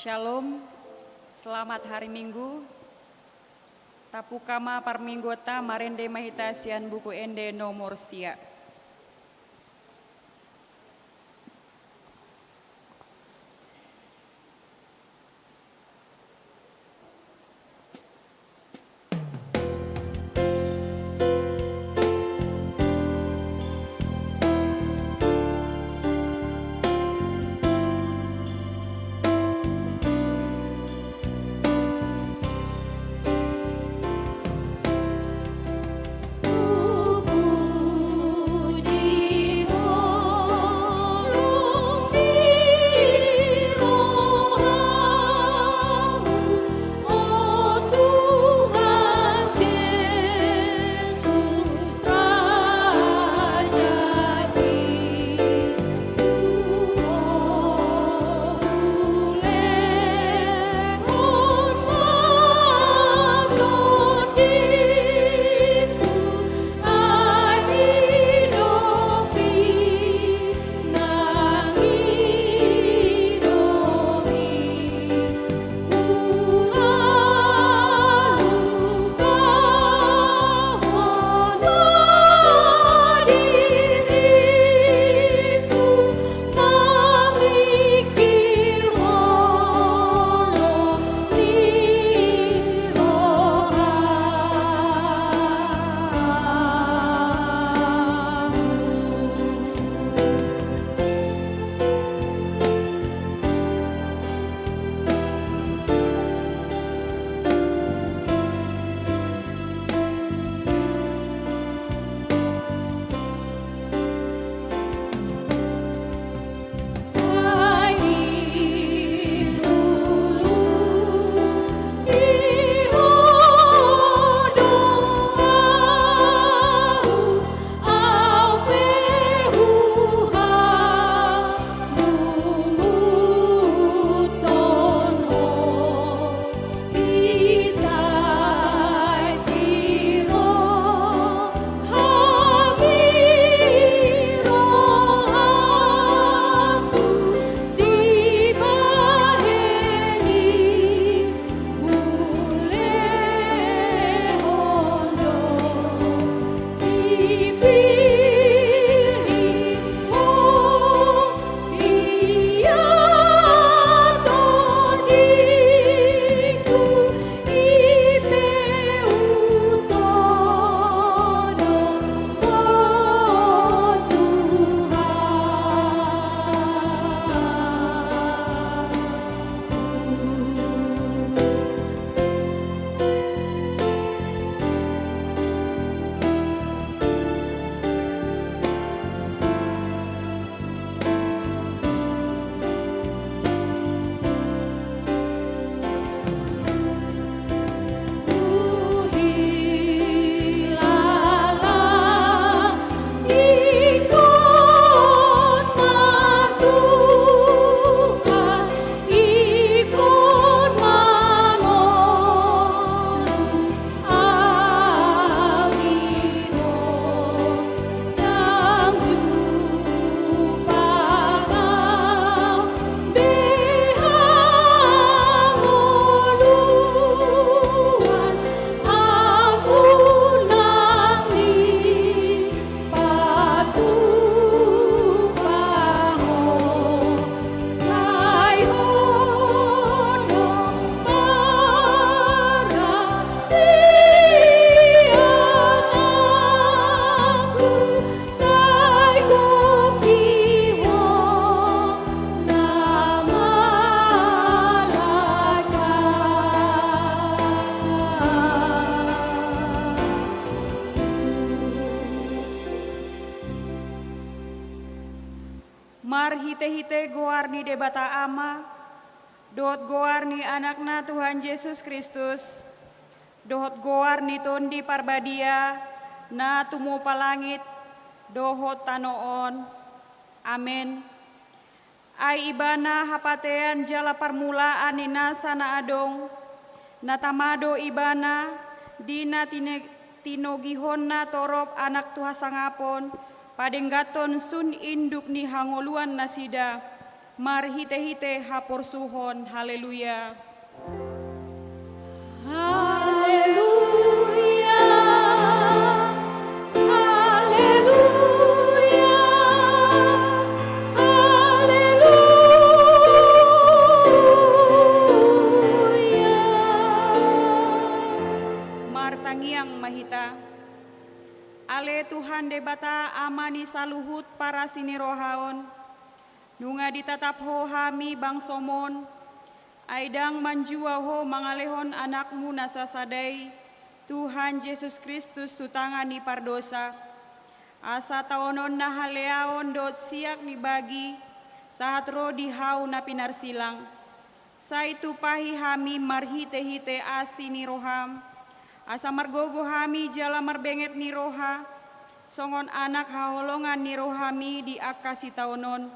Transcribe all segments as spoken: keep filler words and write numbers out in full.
Shalom, selamat hari Minggu. Tabuka ma parmingguonta, marende ma hita sian Buku Ende nomor sia. Marhitehite goar ni Debata Ama, dohot goar ni Anakna Tuhan Jesus Kristus, dohot goar ni Tondi Parbadia na tumompa langit dohot tano on. Amen. Ai Ibana hapatean jala parmulaan ni nasa na adong, na tama do Ibana di na tine-, tinogihonna torop anak tu hasangapon, padengganhon sun induk ni hangoluan nasida, Marhite-hite haporsuhon. Haleluya. Haleluya. Haleluya. Haleluya. Martangiang ma hita. Ale Tuhan Debata, Ama ni saluhut parasi ni roha on, nunga ditatap Ho hami bangsoM on, ai ndang manjua Ho mangalehon Anakmu na sasada i, Tuhan Jesus Kristus, tu tangan ni pardosa, asa taonon na haleaon dohot siak ni bagi, sahat ro di hau na pinarsilang. Sai tumpahi hami marhite-hite asi ni rohaM, asa margogo hami jala marbenget ni roha, songon anak haholongan ni rohaMi di angka sitaonon,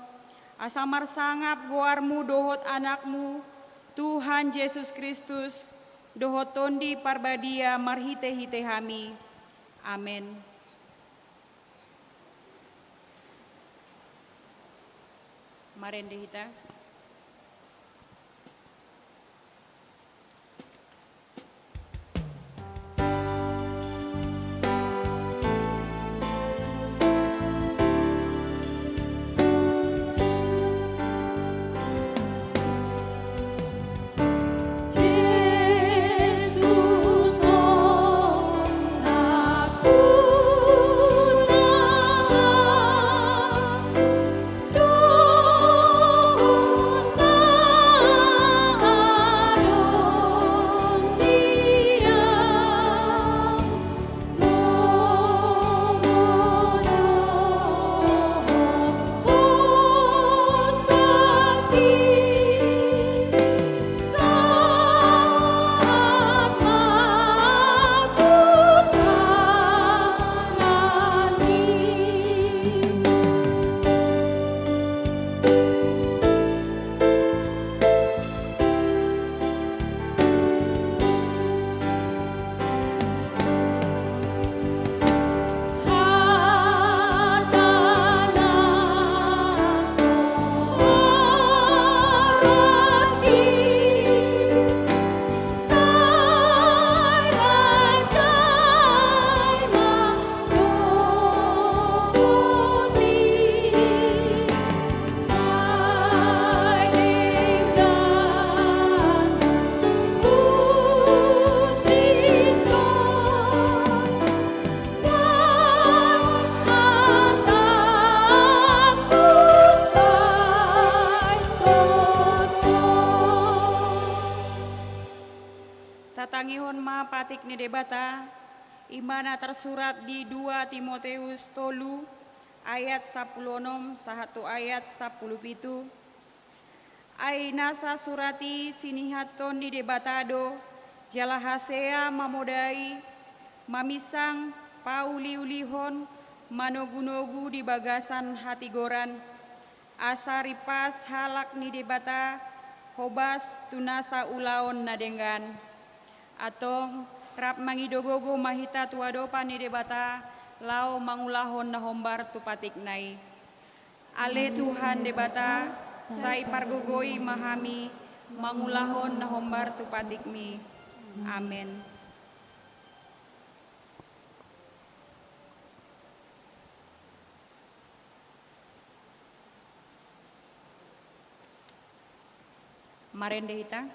asa marsangap goarMu dohot Anakmu, Tuhan Jesus Kristus, dohot Tondi Parbadia marhite-hite hami. Amen. Marende hita. Tatangihon ma patik ni Debata, i ma na tarsurat di dua Timoteus tolu, ayat sampulu onom sahat tu ayat sampulu pitu. Ai nasa surat i sinihathon ni Debata do, jala hasea mamodai, maminsang, pauliulihon, manogunogu di bagasan hatigoran, asa ripas halak ni Debata hobas tu nasa ulaon na denggan. Antong, rap mangido gogo ma hita tu adopan ni Debata, laho mangulahon na hombar tu patikna i. Ale Tuhan Debata, sai pargogoi ma hami mangulahon na hombar tu patikmi. Amen. Marende hita.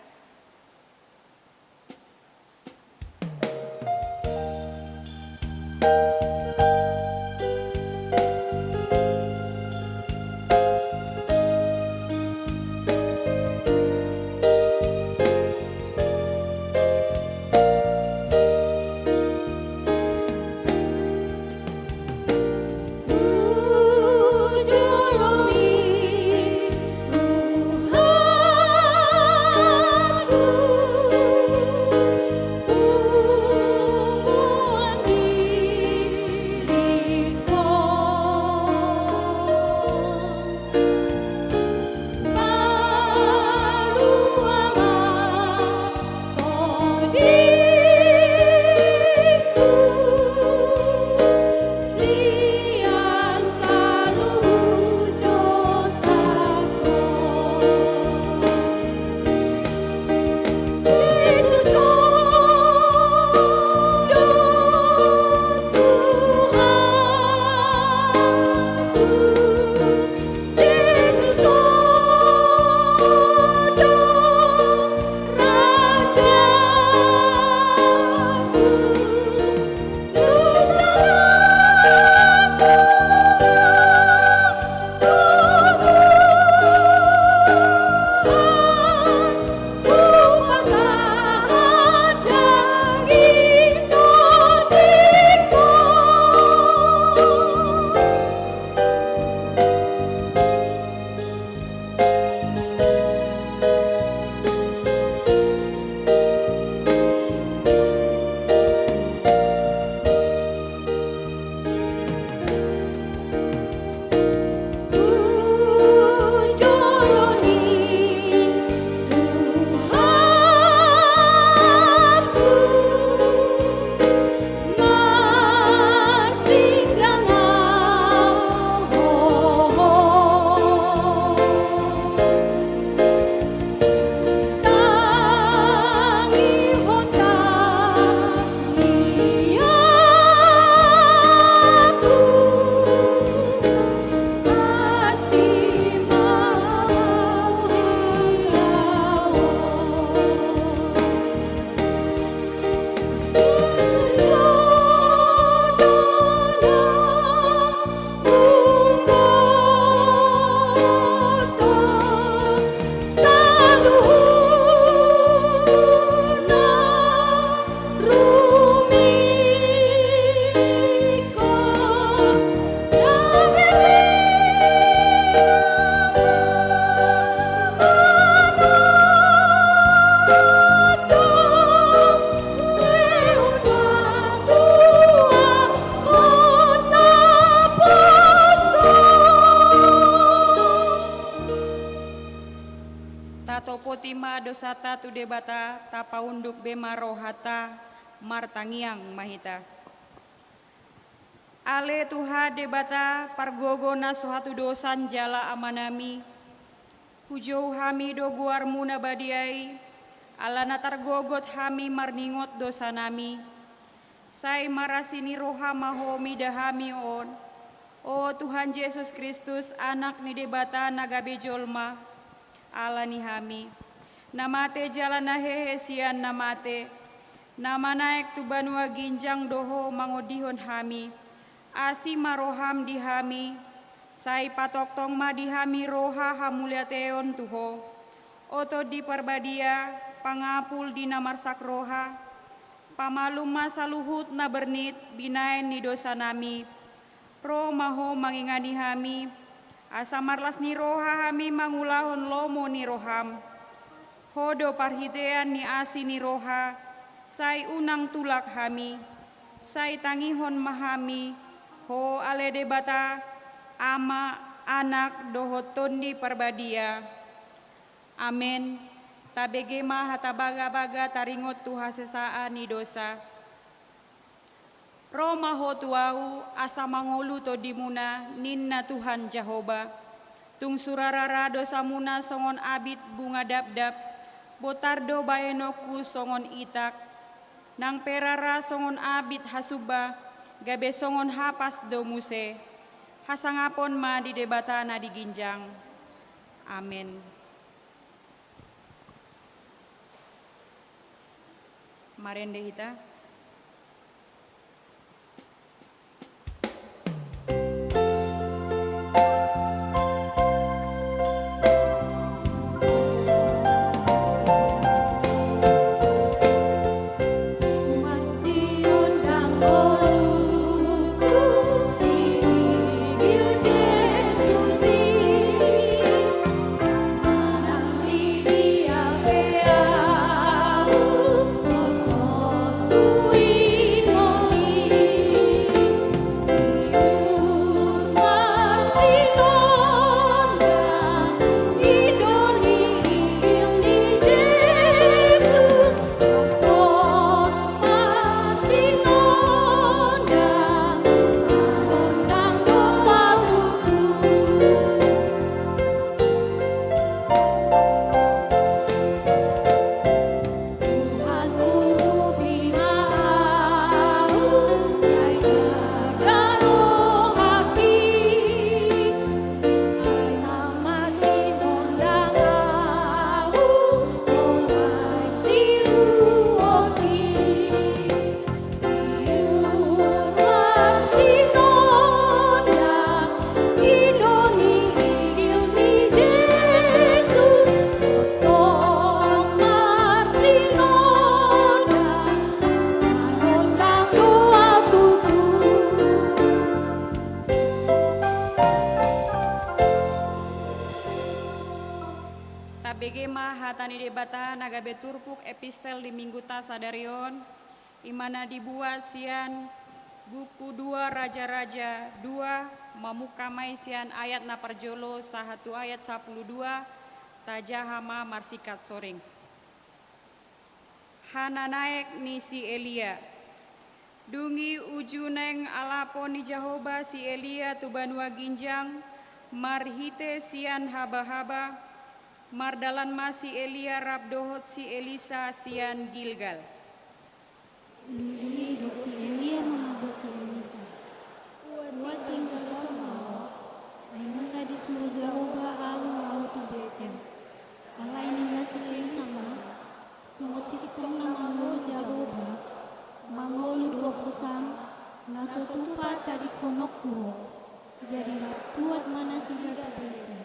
dosanta tu Debata, tapaunduk be ma rohanta, martangiang ma hita. Ale Tuhan Debata, pargogo na so hatudosan jala Amanami, hujou hami do goarmu na badia i, ala na targogot hami marningot dosanami. Sai marasi ni roha ma Ho mida hami on, o Tuhan Jesus Kristus, Anak ni Debata na gabe jolma, ala ni hami, na mate jala na hehe sian na mate, na manaek tu banua ginjang do Ho mangondihon hami. Asi ma roham di hami, sai patongtong ma di hami roha hamuliateon tu Ho. O Tondi Parbadia, pangapul di na marsak roha, pamalum ma saluhut na bernit binaen ni dosanami. Ro ma Ho mangingani hami, asa marlas ni roha hami mangulahon lomo ni roham. Ho do parhitean ni asi ni roha, sai unang tulak hami, sai tangihon ma hami Ho ale Debata, Ama, Anak, dohot Tondi Parbadia. Amen. Tabege ma hata bagabaga taringot tu hasesaan ni dosa. Ro ma Ho tu Ahu, asa mangolu tondimuna, ninna Tuhan Jahowa. Tung sura rara dosamuna songon abit bunga dabdab, bontar do baenonku songon itak. Nang pe rara songon abit hasumba, gabe songon hapas do muse. Hasangapon ma di Debata na di ginjang. Amen. Marende hita. Tabege ma hata ni Debata na gabe turpuk epistel di mingguta sadari on. I ma na dibuat sian buku dua Raja-raja dua, mamungka ma i sian ayat na parjolo sahat tu ayat sampulu dua, tajaha ma marsingkat soring. Hananaek ni si Elia. Dung i uju naeng alapon ni Jahowa si Elia tu banua ginjang, marhite sian habahaba, mardalan ma si Elia rap dohot si Elisa sian Gilgal. Dung i didok si Elia ma mandok si Elisa: Ua tinggal di son ma ho, ai nunga disuru Jahowa ahu laho tu Betel. Alai ninna si Elisa ma: Songon sintong na mangolu Jahowa, mangolu do husam, na so tupa tadingkononku ho. Jadi rap tuat ma nasida tu Betel.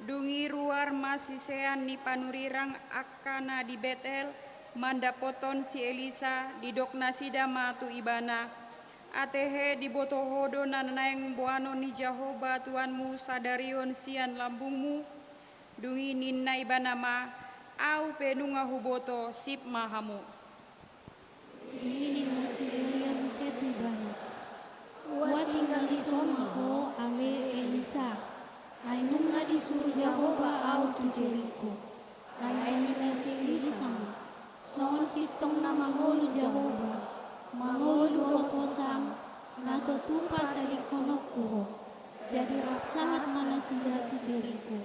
Dung i ruar ma sisean ni panurirang angka na di Betel mandapothon si Elisa, didok nasida ma tu ibana: Atehe diboto ho do na naeng boanon ni Jahowa Tuhanmu sadari on sian lambungmu? Dung i ninna ibana ma: Ahu pe nunga huboto, sip ma hamu. Dung i ninna si Elia muse tu ibana: Ua tinggal di son ma ho, ale Elisa, ai nunga disuru Jahowa ahu tu Jeriko. Alai ninna si Elisa ma: Songon sintong na mangolu Jahowa, mangolu dohot hosam, na so tupa tadingkononku ho. Jadi rap sahat ma nasida tu Jeriko.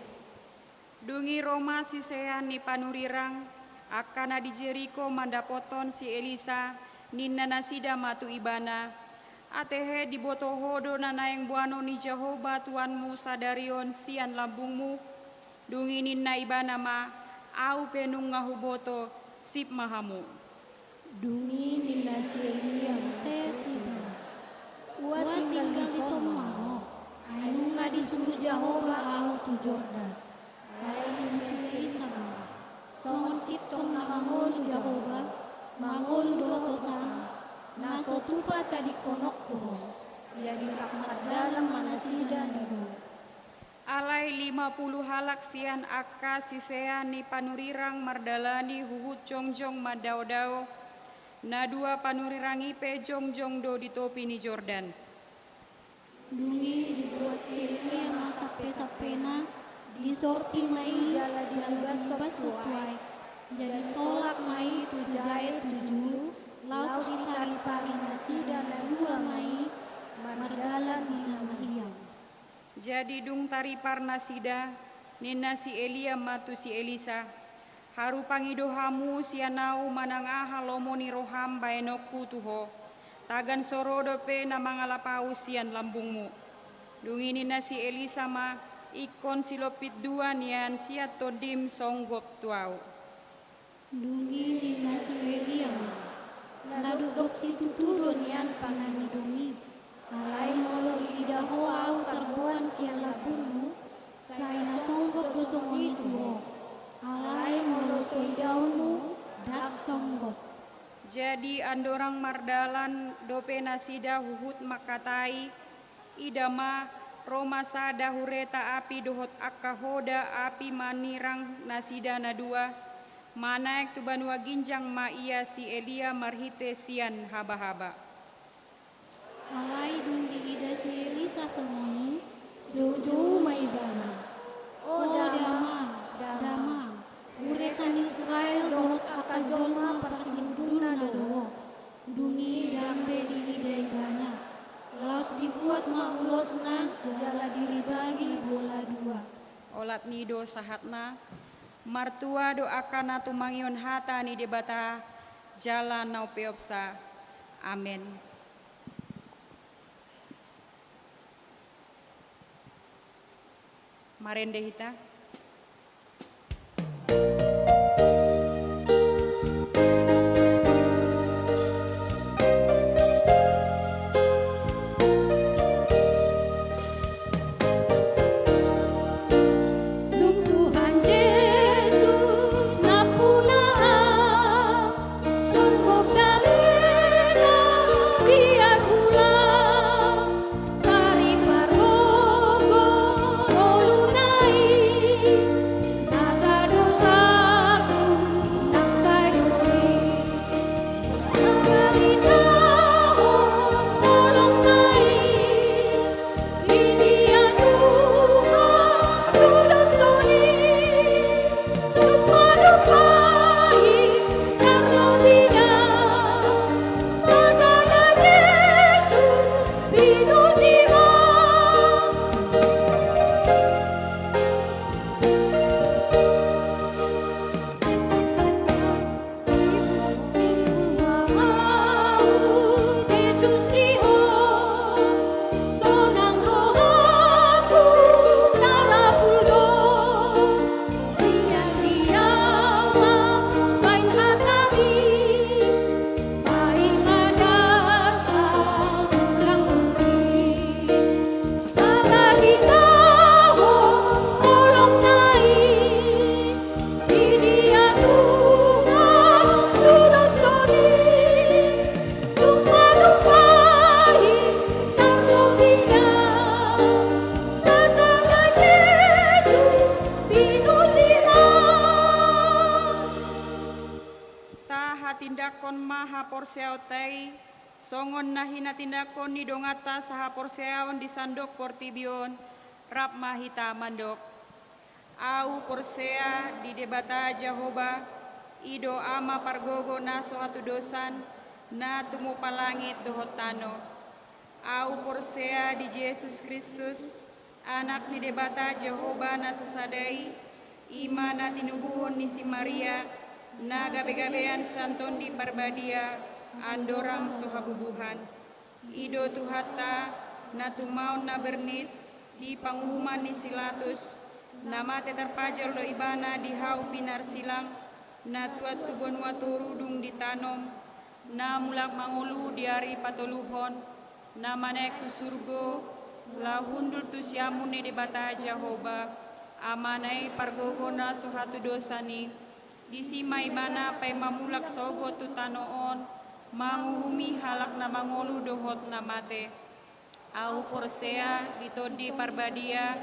Dung i ro ma sisean ni panurirang, angka na di Jeriko, mandapothon si Elisa. Ninna nasida ma tu ibana: Atehe diboto ho do na naeng boanon ni Jahowa Tuhanmu sadari on sian lambungmu? Dung i ninna ibana ma: Ahu pe nunga huboto, sip ma hamu. Dung i ninna si Elia ma: Ua tinggal dison ma ho, ai nunga disuru Jahowa ahu tu Jordan. Alai ninna si Elisa ma: Songon sintong na mangolu Jahowa, mangolu dohot hosam, na so tupa tadingkononku ho. Jadi rap mardalan ma nasida na dua. Alai lima pulu halak sian angka sisean ni panurirang mardalani huhut jongjong mandaodao. Na dua panurirang i pe jongjong do di topi ni Jordan. Dung i dibuat si Elia ma sampesampena, disorpi ma i jala dilibashon tu aek. Jadi tolhas ma i tu jae tu julu, laos ditaripari nasida na dua ma i mardalan di na mahiang. Jadi dung taripar nasida, ninna si Elia ma tu si Elisa: Haru pangido hamu sian ahu manang aha lomo ni roham baenonku tu ho, tagan so ro dope na mangalap ahu sian lambungmu. Dung i ninna si Elisa ma: Ingkon silompit dua nian sian tondim songgop tu ahu. Dung i ninna si Elia ma: Na dokdok situtu do nian pangidomi. Alai molo iida ho ahu tarboan sian lambungmu, sai na songgop do songon i tu ho. Alai molo so idaonmu, ndang songgop. Jadi andorang mardalan dope nasida huhut mangkatai, ida ma, ro ma sada hureta api dohot angka hoda api manirang nasida na dua. Manaek tu banua ginjang ma ia si Elia marhite sian habahaba. Alai dung diida si Elisa songon i, joujou ma ibana: O damang, damang, hureta ni Israel dohot angka jolma parsihundulna do ho. Dung i ndang be diida ibana. Laos dibuat ma ulosna jala diribahi bola dua. Olat ni i do sahatna. Martua do angka na tumangihon hata ni Debata jala na umpeopsa. Amen. Marende hita. Dung Tuhan Jesus nampuna au, songgop damena biar ulang, taripar gogo ngoluna i, nasa dosaku ndang sai dori. Taritaho holongna i, idia Tuhan tu dosa i, tung manumpahi tarlobina, sasada Jesus pinuji ma. Jesus di ho, sonang rohangku na lapul do. Dia dia ma baen hatami, baen ma das ahu langkungki. Sabar di taho holongna i, idia Tuhan tu dosa i, tung manumpahi tarlobina, sasada Jesus pinuji ma. Tahatindangkon ma haporseaonta i, songon na hinatindangkon ni donganta sahaporseaon di sandok portibi on. Rap ma hita mandok. Ahu porsea di Debata Jahowa, i do Ama pargogo na so hatudosan, na tumupa langit dohot tano. Ahu porsea di Jesus Kristus, Anak ni Debata Jahowa na sasada i, i ma na tinubuhon ni si Maria, na gabegabean sian Tondi Parbadia, andorang so habubuhan. I do Tuhanta, na tumaon na bernit, di panguhuman ni si Latus, na mate tarpajal do ibana di hau pinarsilang, na tuat tu banua toru dung ditanom, na mulak mangolu di ari patoluhon, na manaek tu surgo, laho hundul tu siamun ni Debata Jahowa, Amana i pargogo na so hatudosan i, disi ma ibana paima mulak sogot tu tano on, manguhumi halak na mangolu dohot na mate. Ahu porsea di Tondi Parbadia,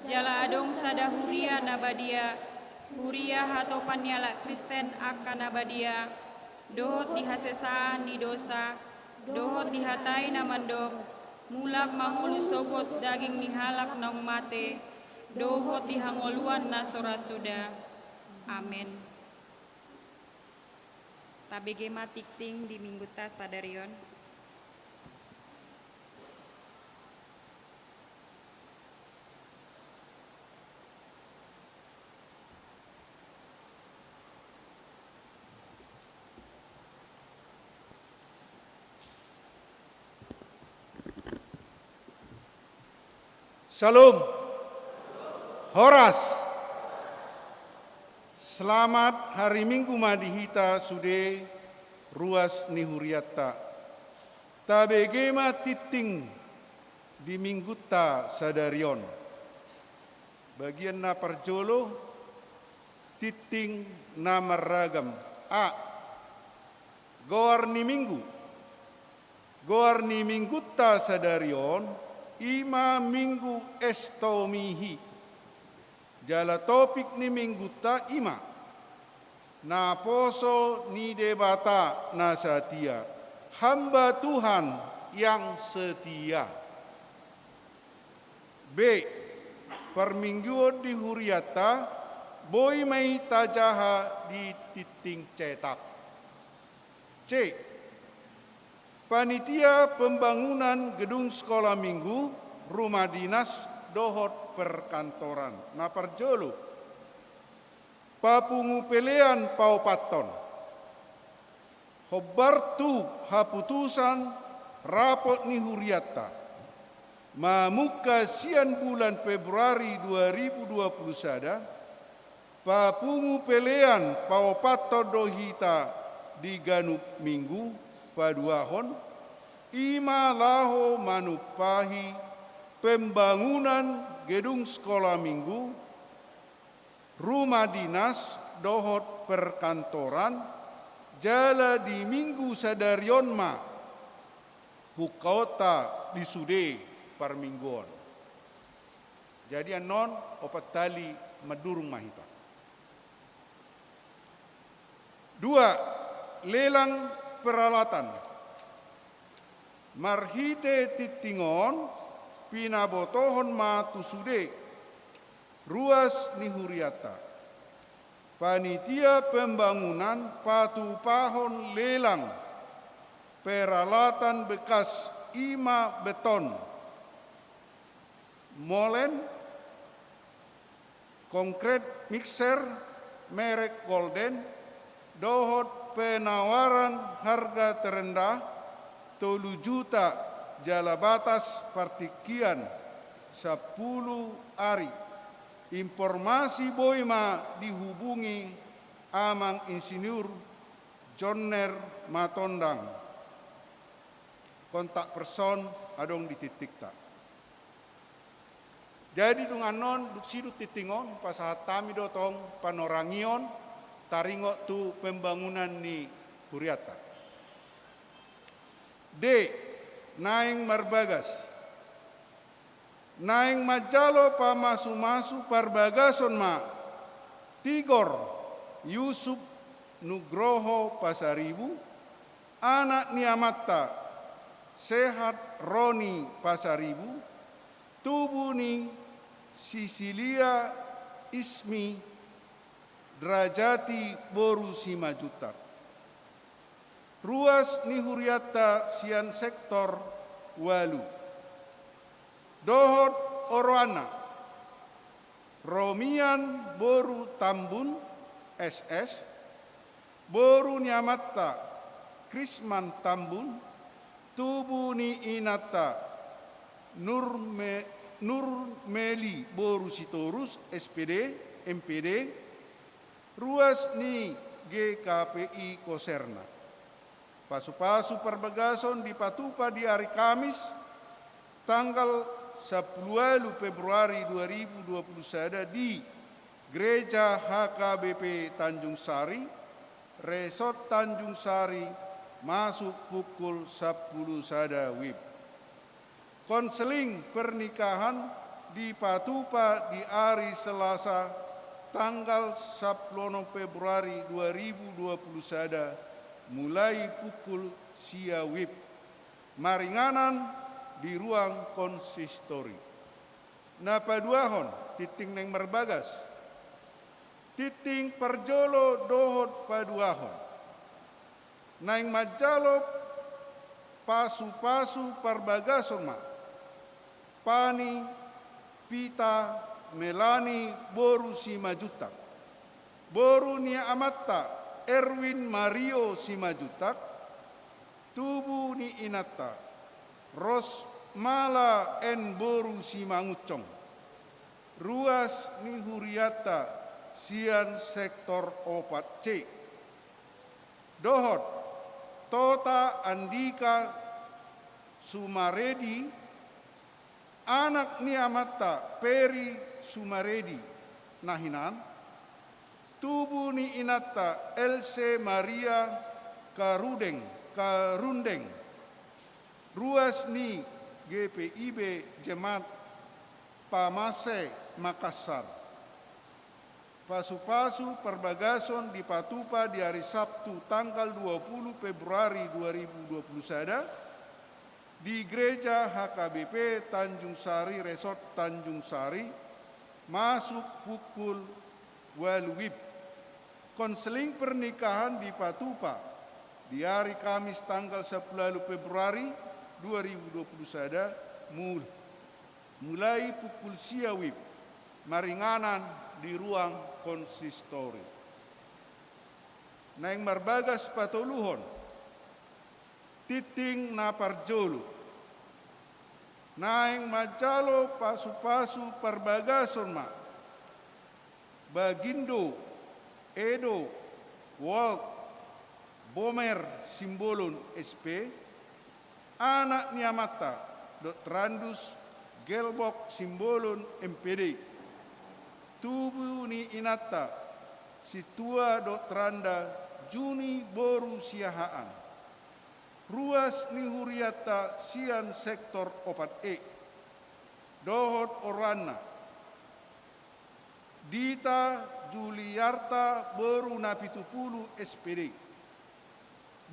jala adong sada huria na badia, huria hatopan ni halak Kristen angka na badia, dohot di hasesaan ni dosa, dohot di hata i na mandok, mulak mangolu sogot daging ni halak naung mate, dohot di hangoluan na so ra suda. Amen. Tabege ma tingting di Minggunta sadari on. Syalom. Horas. Selamat hari Minggu ma di hita sude ruas ni hurianta. Tabege ma tingting di Minggunta sadari on. Bagian na parjolo, tingting na marragam. A. Goar ni Minggu. Goar ni Minggunta sadari on, i ma Minggu Estomihi. Jala topik ni Minggunta i ma, naposo ni Debata na satia, hamba Tuhan yang setia. B. Parmingguon di hurianta, boi ma i tajaha di tingting cetak. C. Panitia pembangunan gedung sekolah minggu, rumah dinas, dohot perkantoran. Na parjolo. Papungu pelean paopathon. Hombar tu haputusan rapot ni hurianta. Mamungka sian bulan Februari dua ribu dua puluh sada, papungu pelean paopathon do hita di ganup Minggu paduahon, i ma laho manumpahi pembangunan gedung sekolah minggu, rumah dinas dohot perkantoran, jala di Minggu sadari on ma pungkaonta di sude parmingguon. Jadi annon opat hali mandurung ma hita. Dua, lelang peralatan. Marhite tingting on pinabotohon ma tu sude ruas ni hurianta. Panitia pembangunan patupahon lelang peralatan bekas, i ma beton, molen, konkret mixer merek Golden, dohot penawaran harga terendah tolu juta jala batas partingkian sampulu ari. Informasi boi ma dihubungi Amang Insinyur Jonner Matondang. Kontak person adong di tingtingta. Jadi dung annon dung sidung tingting on, pasahat hami do tong panorangion taringot tu pembangunan ni hurianta. D. Naeng marbagas. Naeng manjalo pamasumasu parbagason ma Tigor Yusuf Nugroho Pasaribu, anak ni amanta Sehat Roni Pasaribu, tubu ni Sisilia Ismi Drajati boru Simanjuntak. Ruas ni hurianta sian sektor ualu. Dohot oroanna: Romian boru Tambun, S S, boru ni amanta Krisman Tambun, tubu ni inanta Nurme-, Nurmeli boru Sitorus, S P D, M P D, ruas ni G K P I koserna. Pasupasu parbagason dipatupa di ari Kamis, tanggal sampulu ualu Februari dua ribu dua pulu sada, di Gereja H K B P Tanjung Sari, Resort Tanjung Sari, masuk pukul sampulu sada WIB. Konseling pernikahan dipatupa di ari Selasa, tanggal sampulu onom Februari dua ribu dua pulu sada, mulai pukul sia WIB, maringanan di ruang konsistori. Na paduahon, tingting naeng marbagas. Tingting parjolo dohot paduahon. Naeng manjalo pasupasu parbagason ma Pani Pita Melani boru Simanjuntak, boru ni amanta Erwin Mario Simanjuntak, tubu ni inanta Rosmala N boru Simangunsong, ruas ni hurianta sian sektor opat C. Dohot Tota Andika Sumaredi, anak ni amanta Peri Sumaredi, na hinan, tubu ni inanta Else Maria Karudeng, Karundeng, ruas ni G P I B Jemaat Pamase Makassar. Pasupasu parbagason dipatupa di ari Sabtu tanggal dua pulu Februari dua ribu dua pulu sada di Gereja H K B P Tanjung Sari, Resort Tanjung Sari, masuk pukul ualu WIB. Konseling pernikahan dipatupa di ari Kamis tanggal sampulu ualu Februari dua ribu dua pulu sada, mul-, mulai pukul sia WIB, maringanan di ruang konsistori. Naeng marbagas patoluhon, tingting na parjolo. Naeng manjalo pasupasu parbagason ma Bagindo Edo Walt Bomer Simbolon, S P, anak ni amanta Doktorandus Gelbok Simbolon, M P D, tubu ni inanta Sintua Doktoranda Juni boru Siahaan, ruas ni hurianta sian sektor opat E. Dohot oroanna: Dita Juliarta boru Napitupulu, S P D,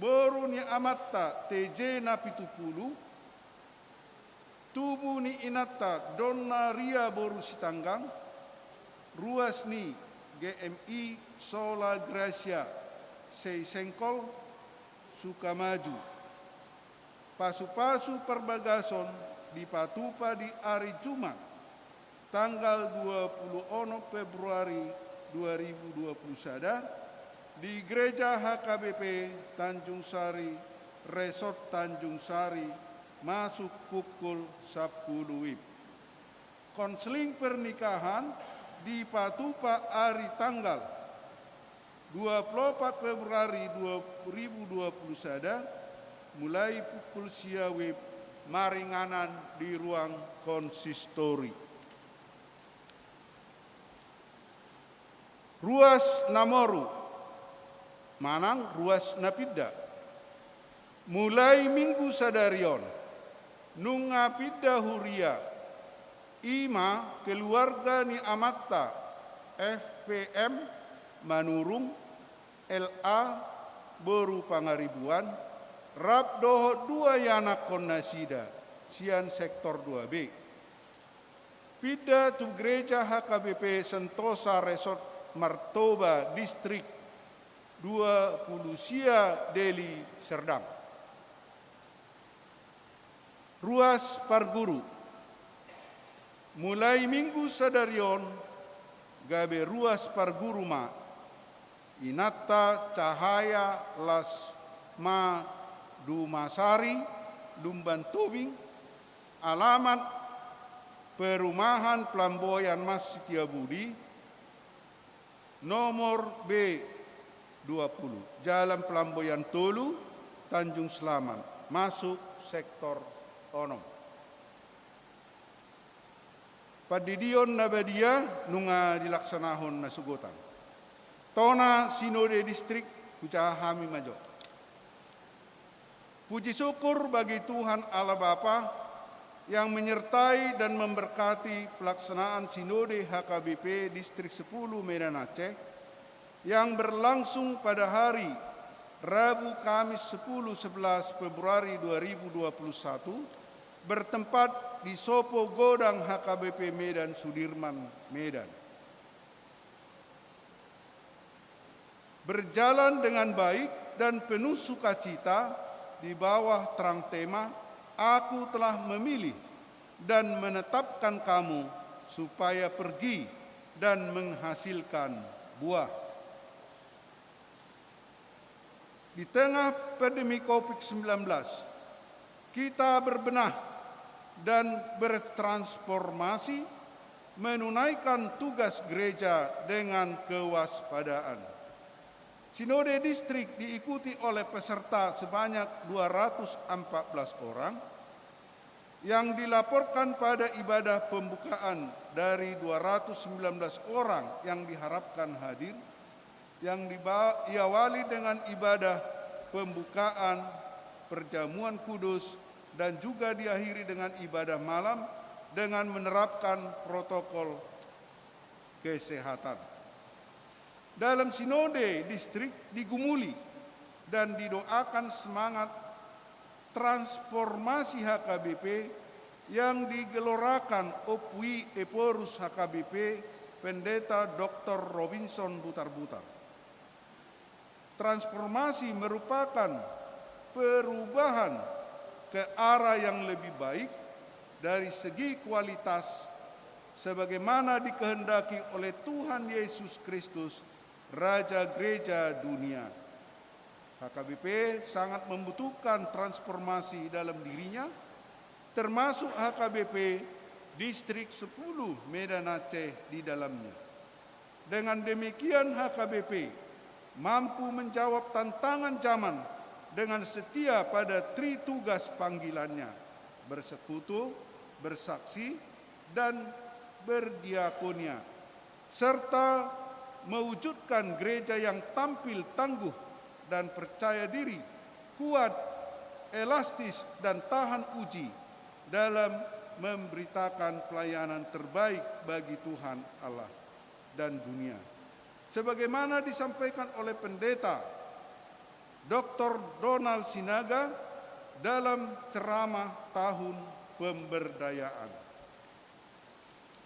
boru ni amanta T J Napitupulu, tubu ni inanta Donna Ria boru Sitanggang, ruas ni G M I Sola Gracia Seisengkol, Sukamaju. Pasupasu parbagason dipatupa di ari Jumat, tanggal dua pulu onom Februari dua ribu dua pulu sada, di Gereja H K B P Tanjung Sari, Resort Tanjung Sari, masuk pukul sampulu WIB. Konseling pernikahan dipatupa ari tanggal dua pulu opat Februari dua ribu dua pulu sada, mulai pukul sia WIB, maringanan di ruang konsistori. Ruas na moru manang ruas na pinda. Mulai Minggu sadari on, nunga pinda huria, i ma keluarga ni amanta F P M Manurung, L A boru Pangaribuan, rap dohot dua ianakhon nasida sian sektor dua B. Pinda tu Gereja H K B P Sentosa Resort Martoba, Distrik dua pulu sia, Deli Serdang. Ruas parguru. Mulai Minggu sadari on gabe ruas parguru ma inanta Cahaya Las Madumasari, Lumban Tobing, alamat Perumahan Pelamboyan Mas Setiabudi, nomor B dua pulu, Jalan Pelamboyan tolu, Tanjung Selamat, masuk sektor onom. Pandidion na badia nunga dilaksanahon nasogotan. Tona Sinode Distrik, hujaha hami ma jo. Puji syukur bagi Tuhan Allah Bapa yang menyertai dan memberkati pelaksanaan Sinode H K B P Distrik sepuluh Medan Aceh yang berlangsung pada hari Rabu Kamis sepuluh sebelas Februari dua ribu dua puluh satu, bertempat di Sopo Godang H K B P Medan Sudirman, Medan. Berjalan dengan baik dan penuh sukacita di bawah terang tema, "Aku telah memilih dan menetapkan kamu supaya pergi dan menghasilkan buah." Di tengah pandemi covid sembilan belas, kita berbenah dan bertransformasi menunaikan tugas gereja dengan kewaspadaan. Sinode Distrik diikuti oleh peserta sebanyak dua ratus empat belas orang, yang dilaporkan pada ibadah pembukaan dari dua ratus sembilan belas orang yang diharapkan hadir, yang diba-, diawali dengan ibadah pembukaan perjamuan kudus dan juga diakhiri dengan ibadah malam dengan menerapkan protokol kesehatan. Dalam Sinode Distrik digumuli dan didoakan semangat transformasi H K B P yang digelorakan Opui Ephorus H K B P Pendeta Doktor Robinson Butarbutar. Transformasi merupakan perubahan ke arah yang lebih baik dari segi kualitas, sebagaimana dikehendaki oleh Tuhan Yesus Kristus, Raja Gereja dunia. H K B P sangat membutuhkan transformasi dalam dirinya, termasuk H K B P Distrik sepuluh Medan Aceh di dalamnya. Dengan demikian, H K B P mampu menjawab tantangan zaman dengan setia pada tritugas panggilannya, bersekutu, bersaksi, dan berdiakonia, serta mewujudkan gereja yang tampil tangguh dan percaya diri, kuat, elastis, dan tahan uji dalam memberitakan pelayanan terbaik bagi Tuhan Allah dan dunia, sebagaimana disampaikan oleh Pendeta Doktor Donald Sinaga dalam ceramah tahun pemberdayaan.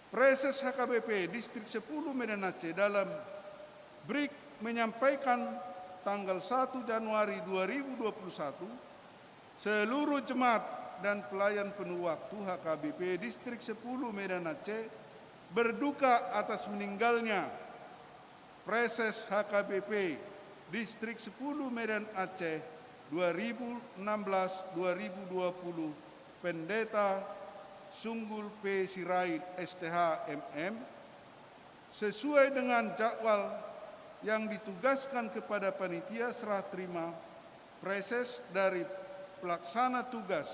Praeses H K B P Distrik sepuluh Medan Aceh dalam break menyampaikan, tanggal satu Januari dua ribu dua puluh satu, seluruh jemaat dan pelayan penuh waktu H K B P Distrik sepuluh Medan Aceh berduka atas meninggalnya Praeses H K B P Distrik sepuluh Medan Aceh dua ribu enam belas dua ribu dua puluh, Pendeta Sunggul P Sirait, S T H, M M, sesuai dengan jadwal yang ditugaskan kepada panitia serah terima praeses dari pelaksana tugas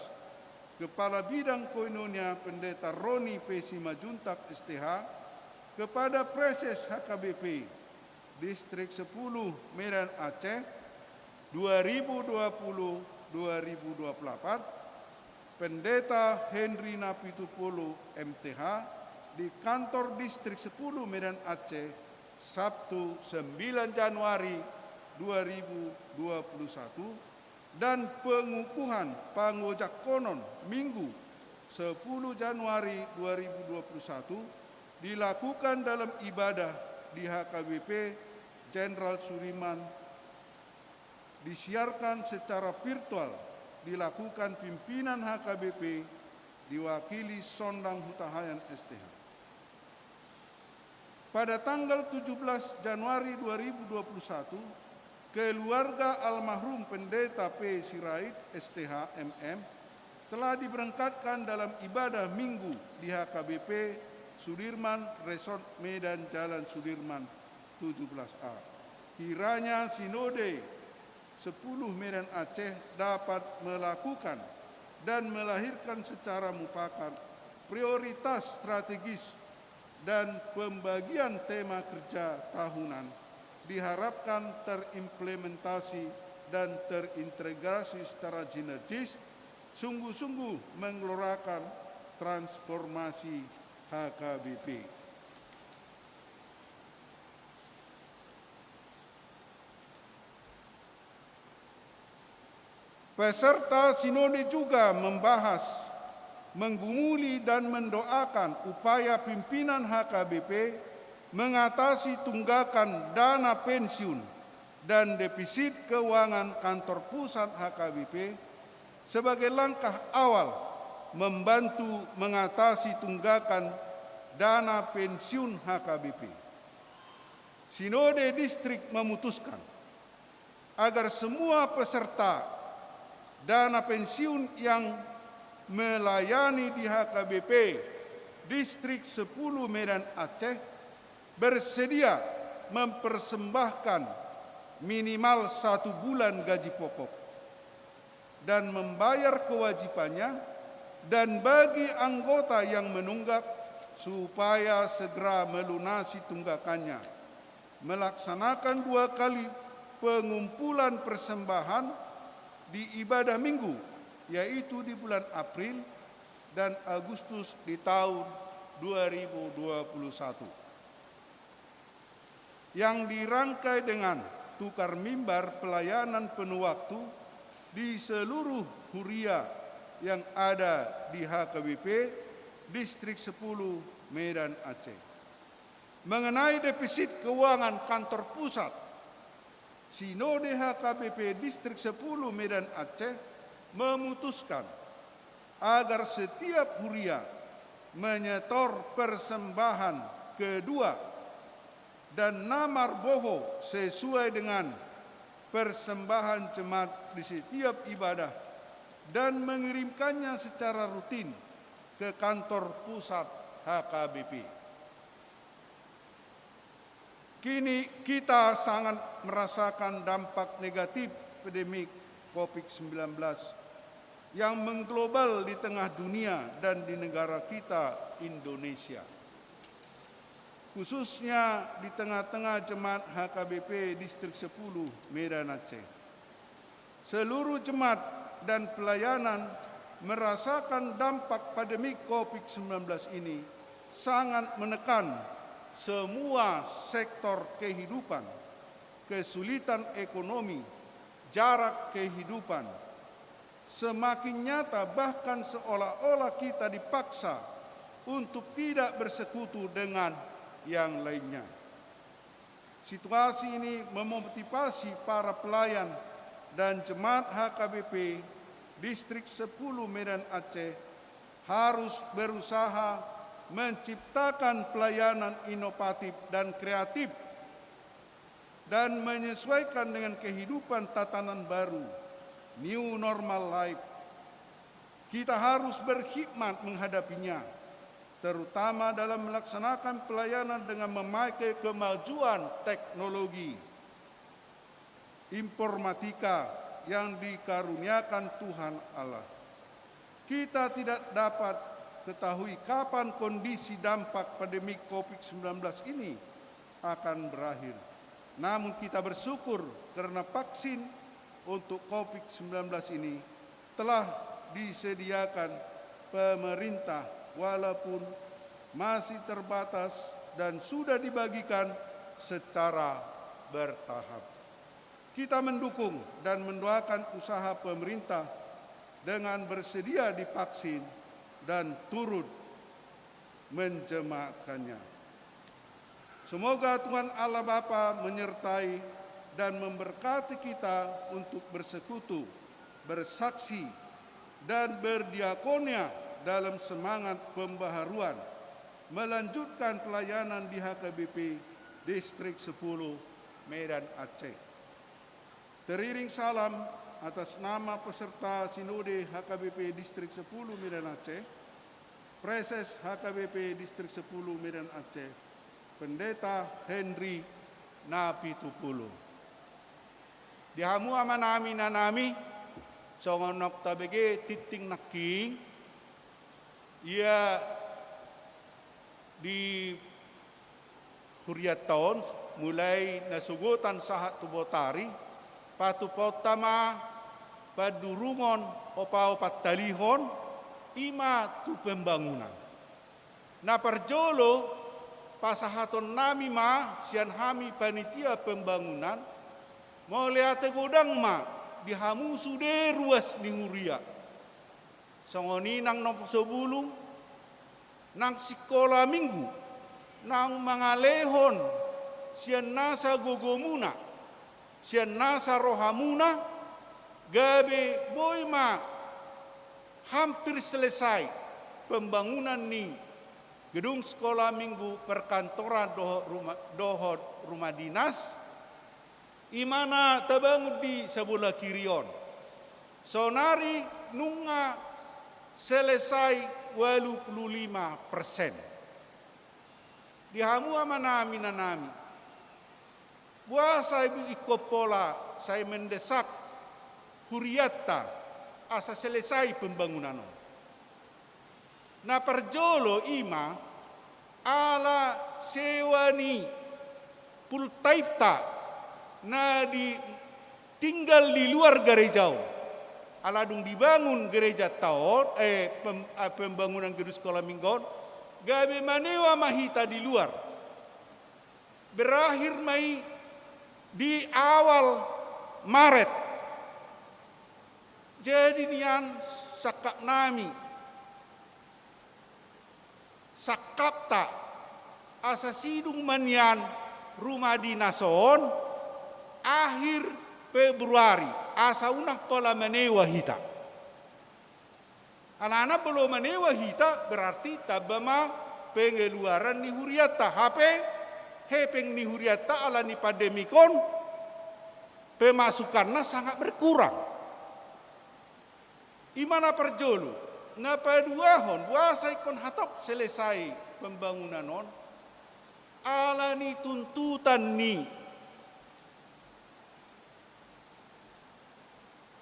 Kepala Bidang Koinonia Pendeta Roni P Simanjuntak, S T H, kepada Praeses H K B P Distrik sepuluh Medan Aceh dua ribu dua puluh dua ribu dua puluh empat, Pendeta Henry Napitupulu, M T H, di kantor Distrik sepuluh Medan Aceh, Sabtu sembilan Januari dua ribu dua puluh satu, dan pengukuhan pangojakkonon Minggu sepuluh Januari dua ribu dua puluh satu, dilakukan dalam ibadah di H K B P Jenderal Sudirman, disiarkan secara virtual, dilakukan pimpinan H K B P diwakili Sondang Hutahaean S T H. Pada tanggal tujuh belas Januari dua ribu dua puluh satu, keluarga almarhum Pendeta P. Sirait, S T H, M M, telah diberangkatkan dalam ibadah Minggu di H K B P Sudirman, Resort Medan, Jalan Sudirman tujuh belas A. Kiranya Sinode sepuluh Medan Aceh dapat melakukan dan melahirkan secara mufakat prioritas strategis dan pembagian tema kerja tahunan diharapkan terimplementasi dan terintegrasi secara sinergis, sungguh-sungguh menggelorakan transformasi H K B P. Peserta Sinode juga membahas, menggumuli dan mendoakan upaya pimpinan H K B P mengatasi tunggakan dana pensiun dan defisit keuangan kantor pusat H K B P sebagai langkah awal membantu mengatasi tunggakan dana pensiun H K B P. Sinode Distrik memutuskan agar semua peserta dana pensiun yang melayani di H K B P Distrik sepuluh Medan Aceh bersedia mempersembahkan minimal satu bulan gaji pokok dan membayar kewajibannya, dan bagi anggota yang menunggak supaya segera melunasi tunggakannya, melaksanakan dua kali pengumpulan persembahan di ibadah Minggu, yaitu di bulan April dan Agustus di tahun dua ribu dua puluh satu, yang dirangkai dengan tukar mimbar pelayanan penuh waktu di seluruh huria yang ada di H K B P Distrik sepuluh Medan Aceh. Mengenai defisit keuangan kantor pusat, Sinode H K B P Distrik sepuluh Medan Aceh memutuskan agar setiap huria menyetor persembahan kedua dan na marboho sesuai dengan persembahan jemaat di setiap ibadah dan mengirimkannya secara rutin ke kantor pusat H K B P. Kini kita sangat merasakan dampak negatif pandemi covid sembilan belas yang mengglobal di tengah dunia dan di negara kita, Indonesia, khususnya di tengah-tengah jemaat H K B P Distrik sepuluh Medan Aceh. Seluruh jemaat dan pelayanan merasakan dampak pandemi covid sembilan belas ini sangat menekan semua sektor kehidupan, kesulitan ekonomi, jarak kehidupan, semakin nyata, bahkan seolah-olah kita dipaksa untuk tidak bersekutu dengan yang lainnya. Situasi ini memotivasi para pelayan dan jemaat H K B P Distrik sepuluh Medan Aceh harus berusaha menciptakan pelayanan inovatif dan kreatif dan menyesuaikan dengan kehidupan tatanan baru, new normal life. Kita harus berhikmat menghadapinya, terutama dalam melaksanakan pelayanan dengan memakai kemajuan teknologi informatika yang dikaruniakan Tuhan Allah. Kita tidak dapat ketahui kapan kondisi dampak pandemi covid sembilan belas ini akan berakhir. Namun, kita bersyukur karena vaksin untuk covid sembilan belas ini telah disediakan pemerintah, walaupun masih terbatas dan sudah dibagikan secara bertahap. Kita mendukung dan mendoakan usaha pemerintah dengan bersedia divaksin dan turut menjemaatkannya. Semoga Tuhan Allah Bapa menyertai dan memberkati kita untuk bersekutu, bersaksi, dan berdiakonia dalam semangat pembaharuan, melanjutkan pelayanan di H K B P Distrik sepuluh Medan Aceh. Teriring salam atas nama peserta Sinode H K B P Distrik sepuluh Medan Aceh, Praeses H K B P Distrik sepuluh Medan Aceh, Pendeta Henry Napitupulu. Di hamu amanami, inanami, songon na tabege tingting nangkin, ia di hurianta on, mulai nasogotan sahat tu botari, patupaonta ma pandurungon opa-opat talihon, i ma tu pembangunan. Na parjolo, pasahatonnami ma sian hami panitia pembangunan, mauliate godang ma di hamu sude ruas ni huria. Songon i nang na so bulung, nang sikola minggu, naung mangalehon sian nasa gogomuna, sian nasa rohamuna, gabe boi ma hampir selesai pembangunan ni gedung sikola minggu, perkantoran dohot rumah, dohot rumah dinas, i ma na tabangun di sabola kiri on. Sonari nunga selesai ualu pulu lima persen. Di hamu amanami, inanami, boasa ingkon pola sai mendesak hurianta asa selesai pembangunan on? Na parjolo i ma ala sewa ni full time-ta na di, tinggal di luar gareja on. Ala dung dibangun gerejanta on, eh, pem-, eh, pembangunan gedung sikola minggu on, gabe manewa ma hita di luar. Berakhir ma i di awal Maret. Jadi nian sangkapnami, sangkapta, asa sidung ma nian rumah dinas on akhir Februari, asa unang pola manewa hita. Alana molo manewa hita, berarti tamba ma pengeluaran ni hurianta. Hape hepeng ni hurianta ala ni pandemik on, pemasukanna sangat berkurang. I ma na parjolo. Na paduahon, boasa ingkon hatop selesai pembangunan on? Ala ni tuntutan ni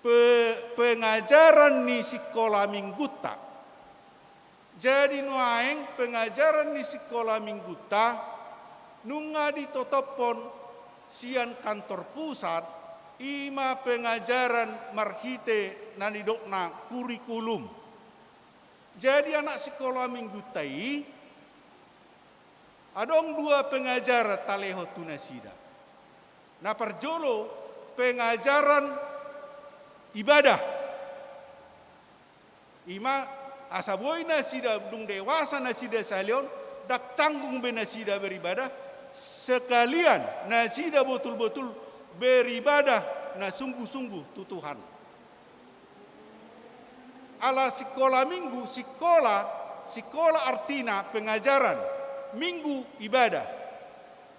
pe-, pengajaran ni sikola minggunta. Jadi nuaeng pengajaran ni sikola minggunta nunga ditotophon sian kantor pusat, i ma pengajaran marhite na nidokna kurikulum. Jadi anak sikola minggunta i, adong dua pengajaran talehon tu nasida. Na parjolo, pengajaran ibadah. I ma asa boi nasida dung dewasa nasida sahali on, ndang canggung be nasida beribadah, sekalian nasida botul-botul beribadah na sungguh-sungguh tu Tuhan. Ala sikola minggu, sikola, sikola artina pengajaran, minggu ibadah.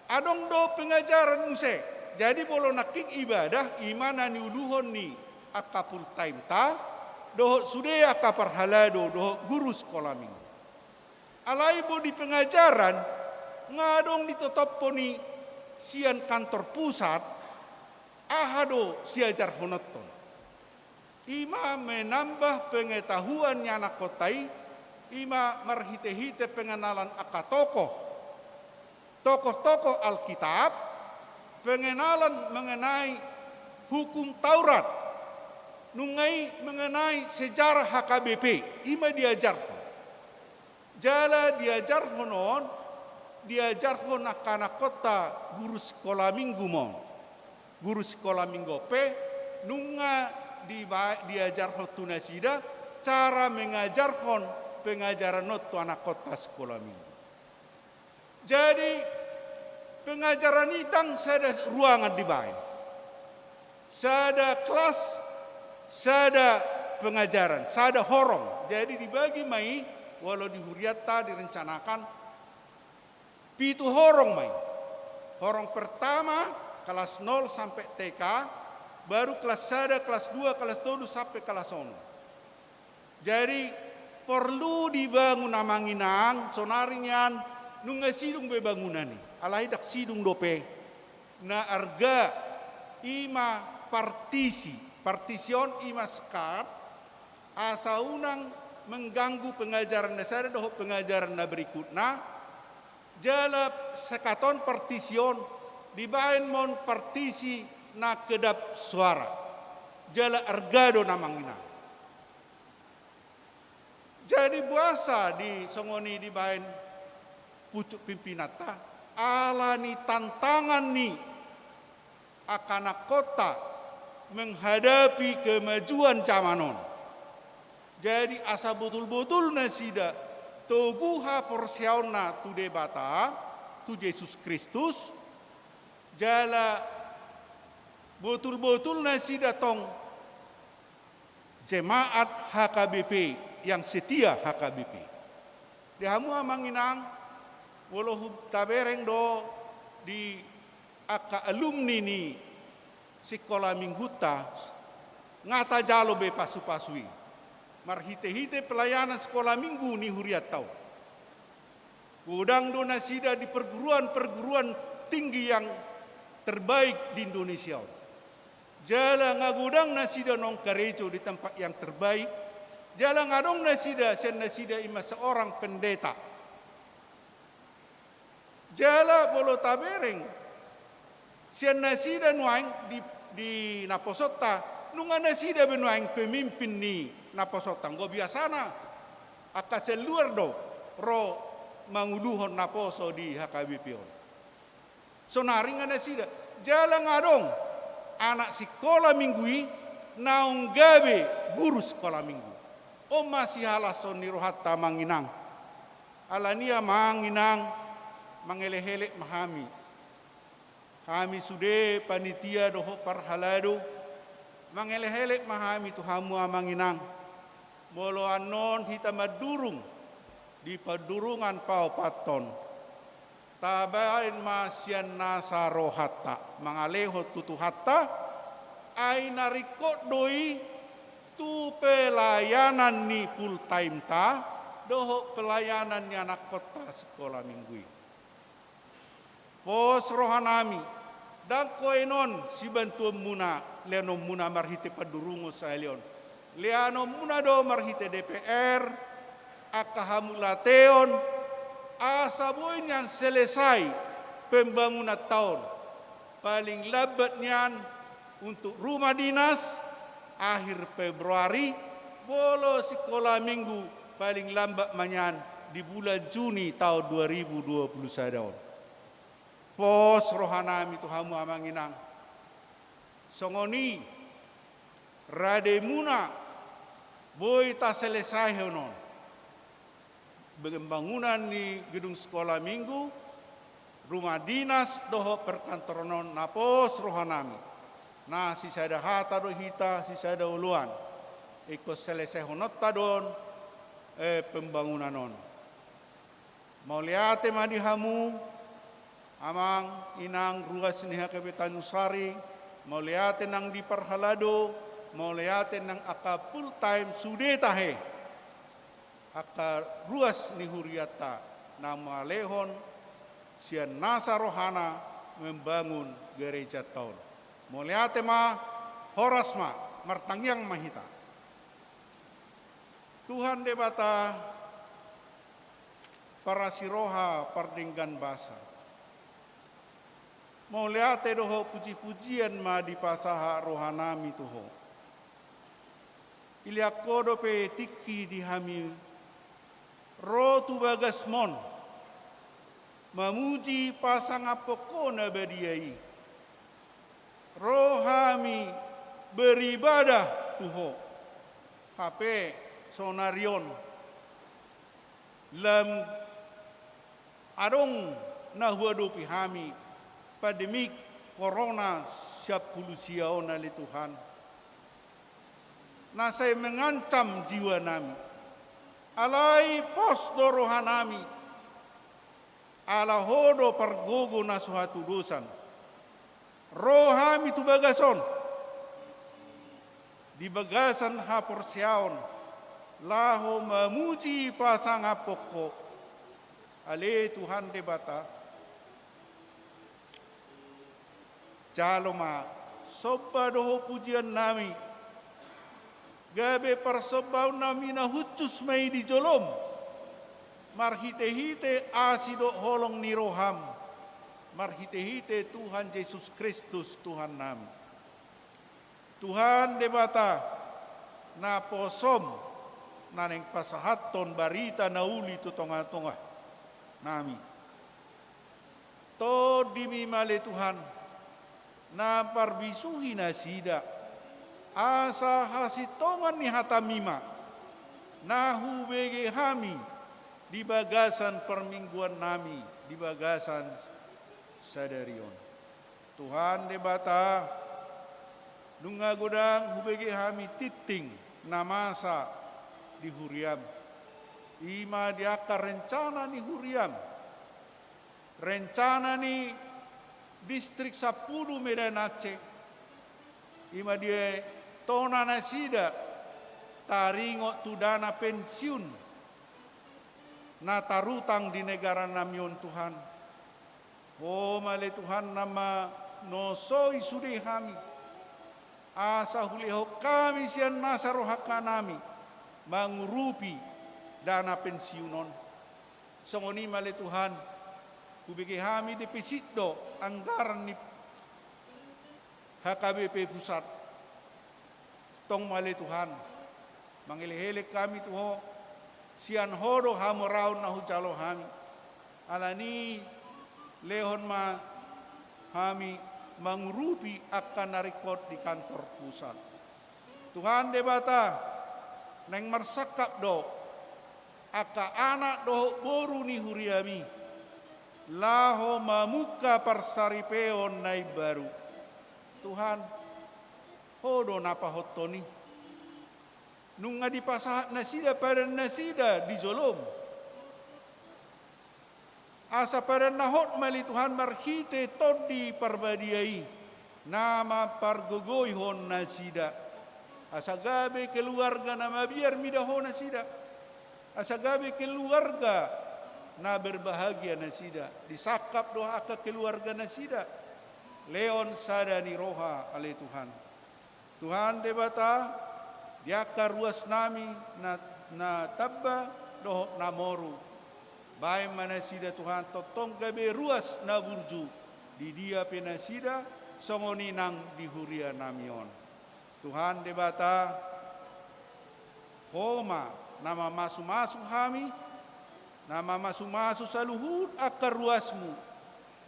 Adong do pengajaran muse. Jadi molo nangkin ibadah, i ma na niuluhon ni angka full time-ta, dohot sude angka parhalado, dohot guru sikola minggu. Alai molo di pengajaran, nga adong ditotophon i sian kantor pusat, aha do siajarhononta on. I ma menambah pengetahuan ni anakkonta i, i ma marhite-hite pengenalan angka tokoh, tokoh-tokoh Alkitab, pengenalan mengenai hukum Taurat, nunga i mengenai sejarah H K B P, i ma diajarhon. Jala diajarhon on, diajarhon angka anakkonta guru sikola minggu ma on. Guru sikola minggu on pe nunga diba-, diajarhon tu nasida cara mengajarhon pengajaran on tu anakkonta sikola minggu. Jadi, pengajaran i ndang sada ruangan dibaen. Sada kelas, sada pengajaran, sada horong. Jadi dibagi ma i, walau di hurianta direncanakan pitu horong ma i. Horong pertama, kelas nol sampe T K, baru kelas sada, kelas dua, kelas tolu sampe kelas onom. Jadi, porlu dibangun, amang inang, sonari nian nunga sidung be bangunan i. Alai ndang sidung dope. Na arga i ma partisi. Partisi on i ma sekat, asa unang mengganggu pengajaran na sada dohot pengajaran na berikutna. Jala sekat on, partisi on, dibaen ma on partisi na kedap suara. Jala arga do, amang inang. Jadi boasa di songon i dibaen pucuk pimpinanta? Ala ni tantangan ni angka anakkonta menghadapi kemajuan zaman on. Jadi asa botul-botul nasida togu haporseaonna tu Debata, tu Jesus Kristus, jala botul-botul nasida tong jemaat H K B P, yang setia H K B P. Di hamu, amang inang, molo tabereng do di angka alumni ni sikola minggunta, nga tajalo be pasu-pasu i marhite-hite pelayanan sikola minggu ni hurianta on. Godang do nasida di perguruan-perguruan tinggi yang terbaik di Indonesia on. Jala nga godang nasida naung karejo di tempat yang terbaik. Jala nga adong nasida, sian nasida i ma seorang pendeta. Jala molo tabereng sian nasida nuaeng di, di naposonta, nunga nasida be nuaeng pemimpin ni naposonta. Anggo biasana angka sian luar do ro manguluhon naposo di H K B P on. Sonari nga nasida. Jala nga adong anak sikola minggu i naung gabe guru sikola minggu. On ma sihalashon ni rohanta, amang inang. Alani i, amang inang, mangelekelek ma hami. Hami sude panitia dohot parhalado, mangelekelek ma hami tu hamu, amang inang. Molo annon hita mandurung di pandurungan paopathon, tabaen ma sian nasa rohanta mangalehon tu Tuhanta, ai na ringkot do i tu pelayanan ni full time-ta dohot pelayanan ni anakkonta sikola minggu i. Pos rohanami, ndang konon sibantuonmuna, leanonmuna marhite pandurungon sahali on. Leanonmuna do marhite D P R, angka hamulateon, asa boi nian selesai pembangunanta on. Paling lambat nian untuk rumah dinas, akhir Februari, molo sikola minggu paling lambat ma nian di bulan Juni taon dua ribu dua puluh sada on. Pos rohanami tu hamu amang inang. Songon i rademuna boi taselesaihon on. Pembangunan ni gedung sikola minggu, rumah dinas dohot perkantoran on, na pos rohanami. Na sisada hata do hita, sisada oloan. Ingkon selesaihononta do on, eh, pembangunan on. Mauliate ma di hamu, amang, inang, ruas ni H K B Tanjung Sari, mauliate nang di parhalado, mauliate nang angka full time sude tahe. Angka ruas ni hurianta na mangalehon sian nasa rohana membangun gerejanta on. Mauliate ma, horas ma, martangiang ma hita. Tuhan Debata, parasi roha, pardenggan basa. Mauliate dohot puji-pujian ma dipasahat rohanami tu Ho. Dilehon Ho dope tingki di hami ro tu bagasmon, mamuji pasangaphon Ho na badia i. Ro hami beribadah tu Ho. Hape sonari on Lam adong na huadopi hami pandemik korona siampulu sia on, ale Tuhan, na sai mengancam jiwanami. Alai pos do rohanami, ala Ho do pargogo na so hatudosan. Ro hami tu bagas on, di bagasan haporseaon, laho mamuji pasangaphon Ho. Ale Tuhan Debata, jalo ma somba dohot pujiannami, gabe parsombaonnami na hushus ma i di jolom, marhitehite asi dohot holong ni roham, marhitehite Tuhan Jesus Kristus Tuhannami. Tuhan Debata, na posom, na naeng pasahathon barita na uli tu tongatonganami. Tondimi ma ale Tuhan, na parbisuhi nasida, asa hasintongan ni hatami ma na hubege hami di bagasan parmingguannami di bagasan sadari on. Tuhan Debata, nunga godang hubege hami tingting na masa di huriam. I ma di angka rencana ni huriam, rencana ni Distrik Sampulu Medan Aceh, i ma di tona nasida taringot tu dana pensiun na tarutang di negaranami on, Tuhan. Ho ma ale Tuhan na manosoi sude hami, asa hulehon hami sian nasa rohanami mangurupi dana pensiun on. Songon i ma ale Tuhan, hubege hami depisit do anggaran ni H K B P Pusat. Tong ma ale Tuhan, mangelekelek hami tu Ho, sian Ho do hamoraon na hujalo hami. Alani i lehon ma hami mangurupi angka na ringkot di kantor pusat. Tuhan Debata, naeng marsangkap do angka anak dohot boru ni huriami, laho mamungka parsaripeon na imbaru. Tuhan, Ho do na pahothon i. Nunga dipasahat nasida padan nasida di jolom. Asa padan na hot ma ale Tuhan marhite Tondi Parbadia i, na mampargogoihon nasida. Asa gabe keluarga na mabiar mida Ho nasida. Asa gabe keluarga na berbahagia nasida. Disangkap do angka keluarga nasida. Lehon sada ni roha ale Tuhan. Tuhan Debata, di angka ruasnami na, na tamba dohot na moru, baen ma nasida Tuhan tongtong gabe ruas na burju di dia pe nasida, songon i nang di hurianami on. Tuhan Debata, Ho ma na mamasumasu hami, na mamasumasu saluhut angka ruasmu,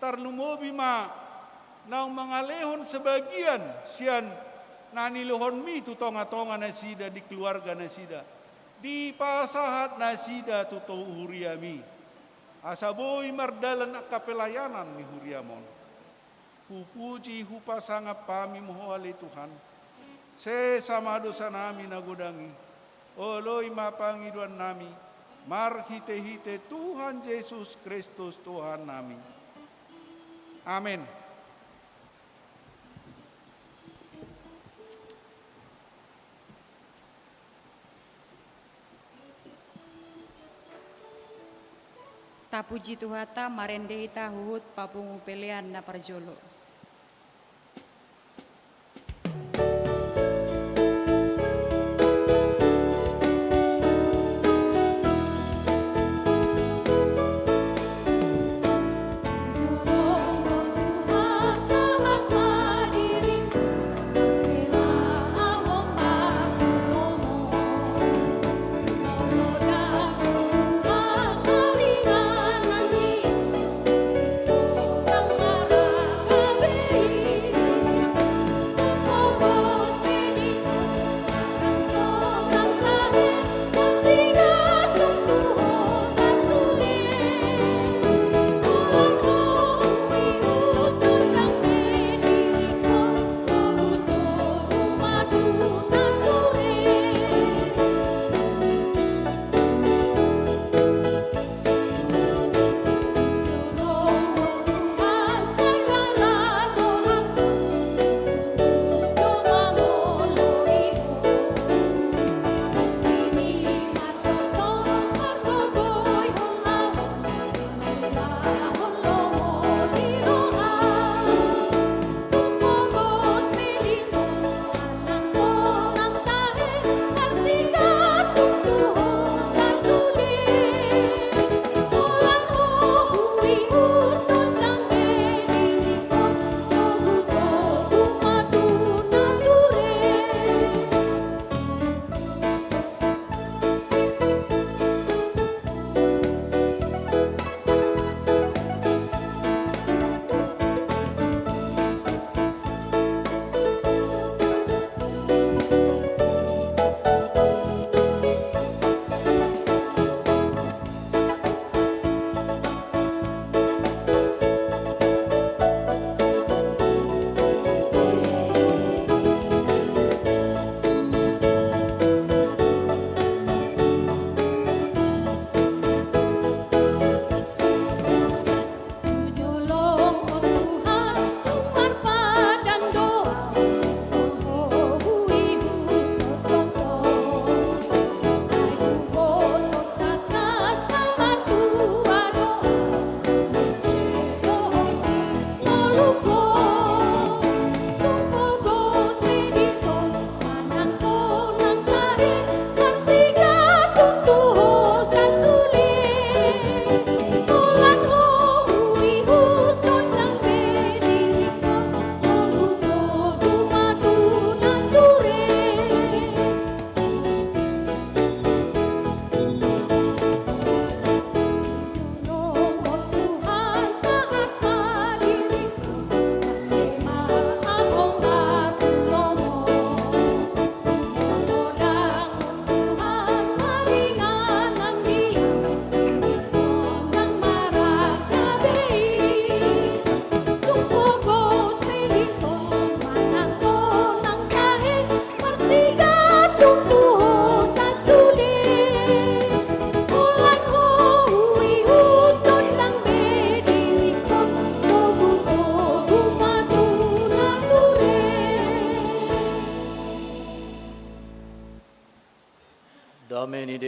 tarlumobi ma naung mangalehon sebagian sian na nilehonmi tu tongatonga nasida di keluarga nasida, dipasahat nasida tu, tu huriami, asa boi mardalan angka pelayanan ni huriam on. Hupuji, hupasangap hami ma Ho ale Tuhan. Sesa ma dosanami na godang i. Oloi ma pangidoannami marhitehite Tuhan Jesus Kristus Tuhannami. Amen. Tapuji Tuhanta, marende hita huhut papungu pelean na parjolo.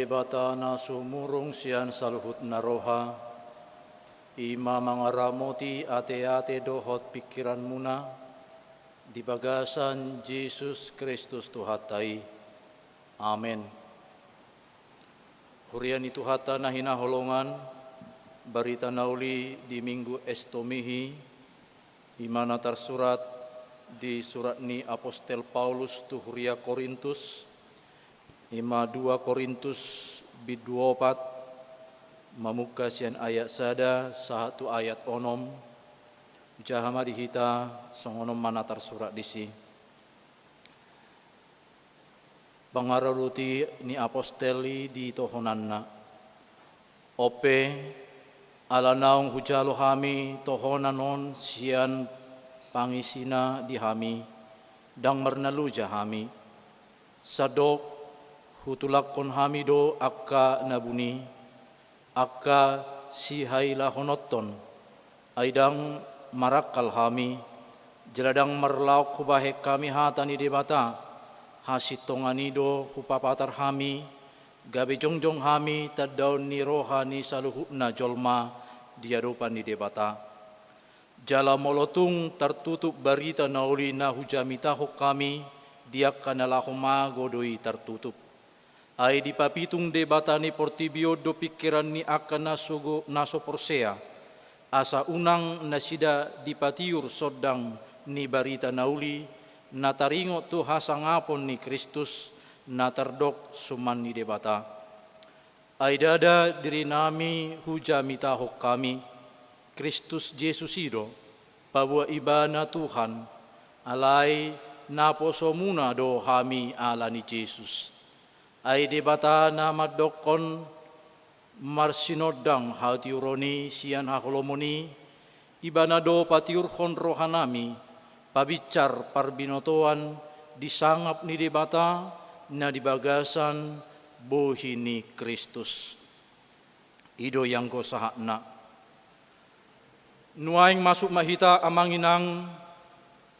Debata na sumurung sian saluhutna roha, i ma mangaramoti ateate dohot pingkiranmuna di bagasan Jesus Kristus Tuhanta i. Amen. Huria ni Tuhanta na hinaholongan, barita na uli di Minggu Estomihi, i ma na tarsurat di surat ni apostel Paulus tu huria Korintus, i ma dua Korintus bindu opat, mamungka sian ayat sada sahat tu ayat onom. Jaha ma di hita, songon on ma na tarsurat disi. Pangaradoti ni apostel i di tohonanna. Onpe, ala naung hujalo hami tohonan on sian pangisina di hami, ndang marnaloja hami. Sandok, hutulakkon hami do angka na buni, angka sihailahononton, ai ndang marangkal hami, jala ndang marlaok hubahen hami hata ni Debata. Hasintongan i do hupapatar hami, gabe jongjong hami tandaon ni roha ni saluhutna jolma di adopan ni Debata. Jala molo tung tartutup barita na uli na hujamitahon hami, di angka na laho mago do i tartutup. Ai dipapitung Debata ni portibi on do pingkiran ni angka na so go-, na so porsea, asa unang nasida dipatiur sondang ni barita na uli, na taringot tu hasangapon ni Kristus, na tardok suman ni Debata. Ai ndada dirinami hujamitahon hami, Kristus Jesus i do, paboa Ibana Tuhan, alai naposomuna do hami ala ni Jesus. Ai Debata na mandokkon marsinondang hatiuron i sian haholomon i, Ibana do patiurhon rohanami, pabinsar parbinotoan di sangap ni Debata na di bagasan bohi ni Kristus. I do i anggo sahatna. Nuaeng masuk ma hita, amang inang,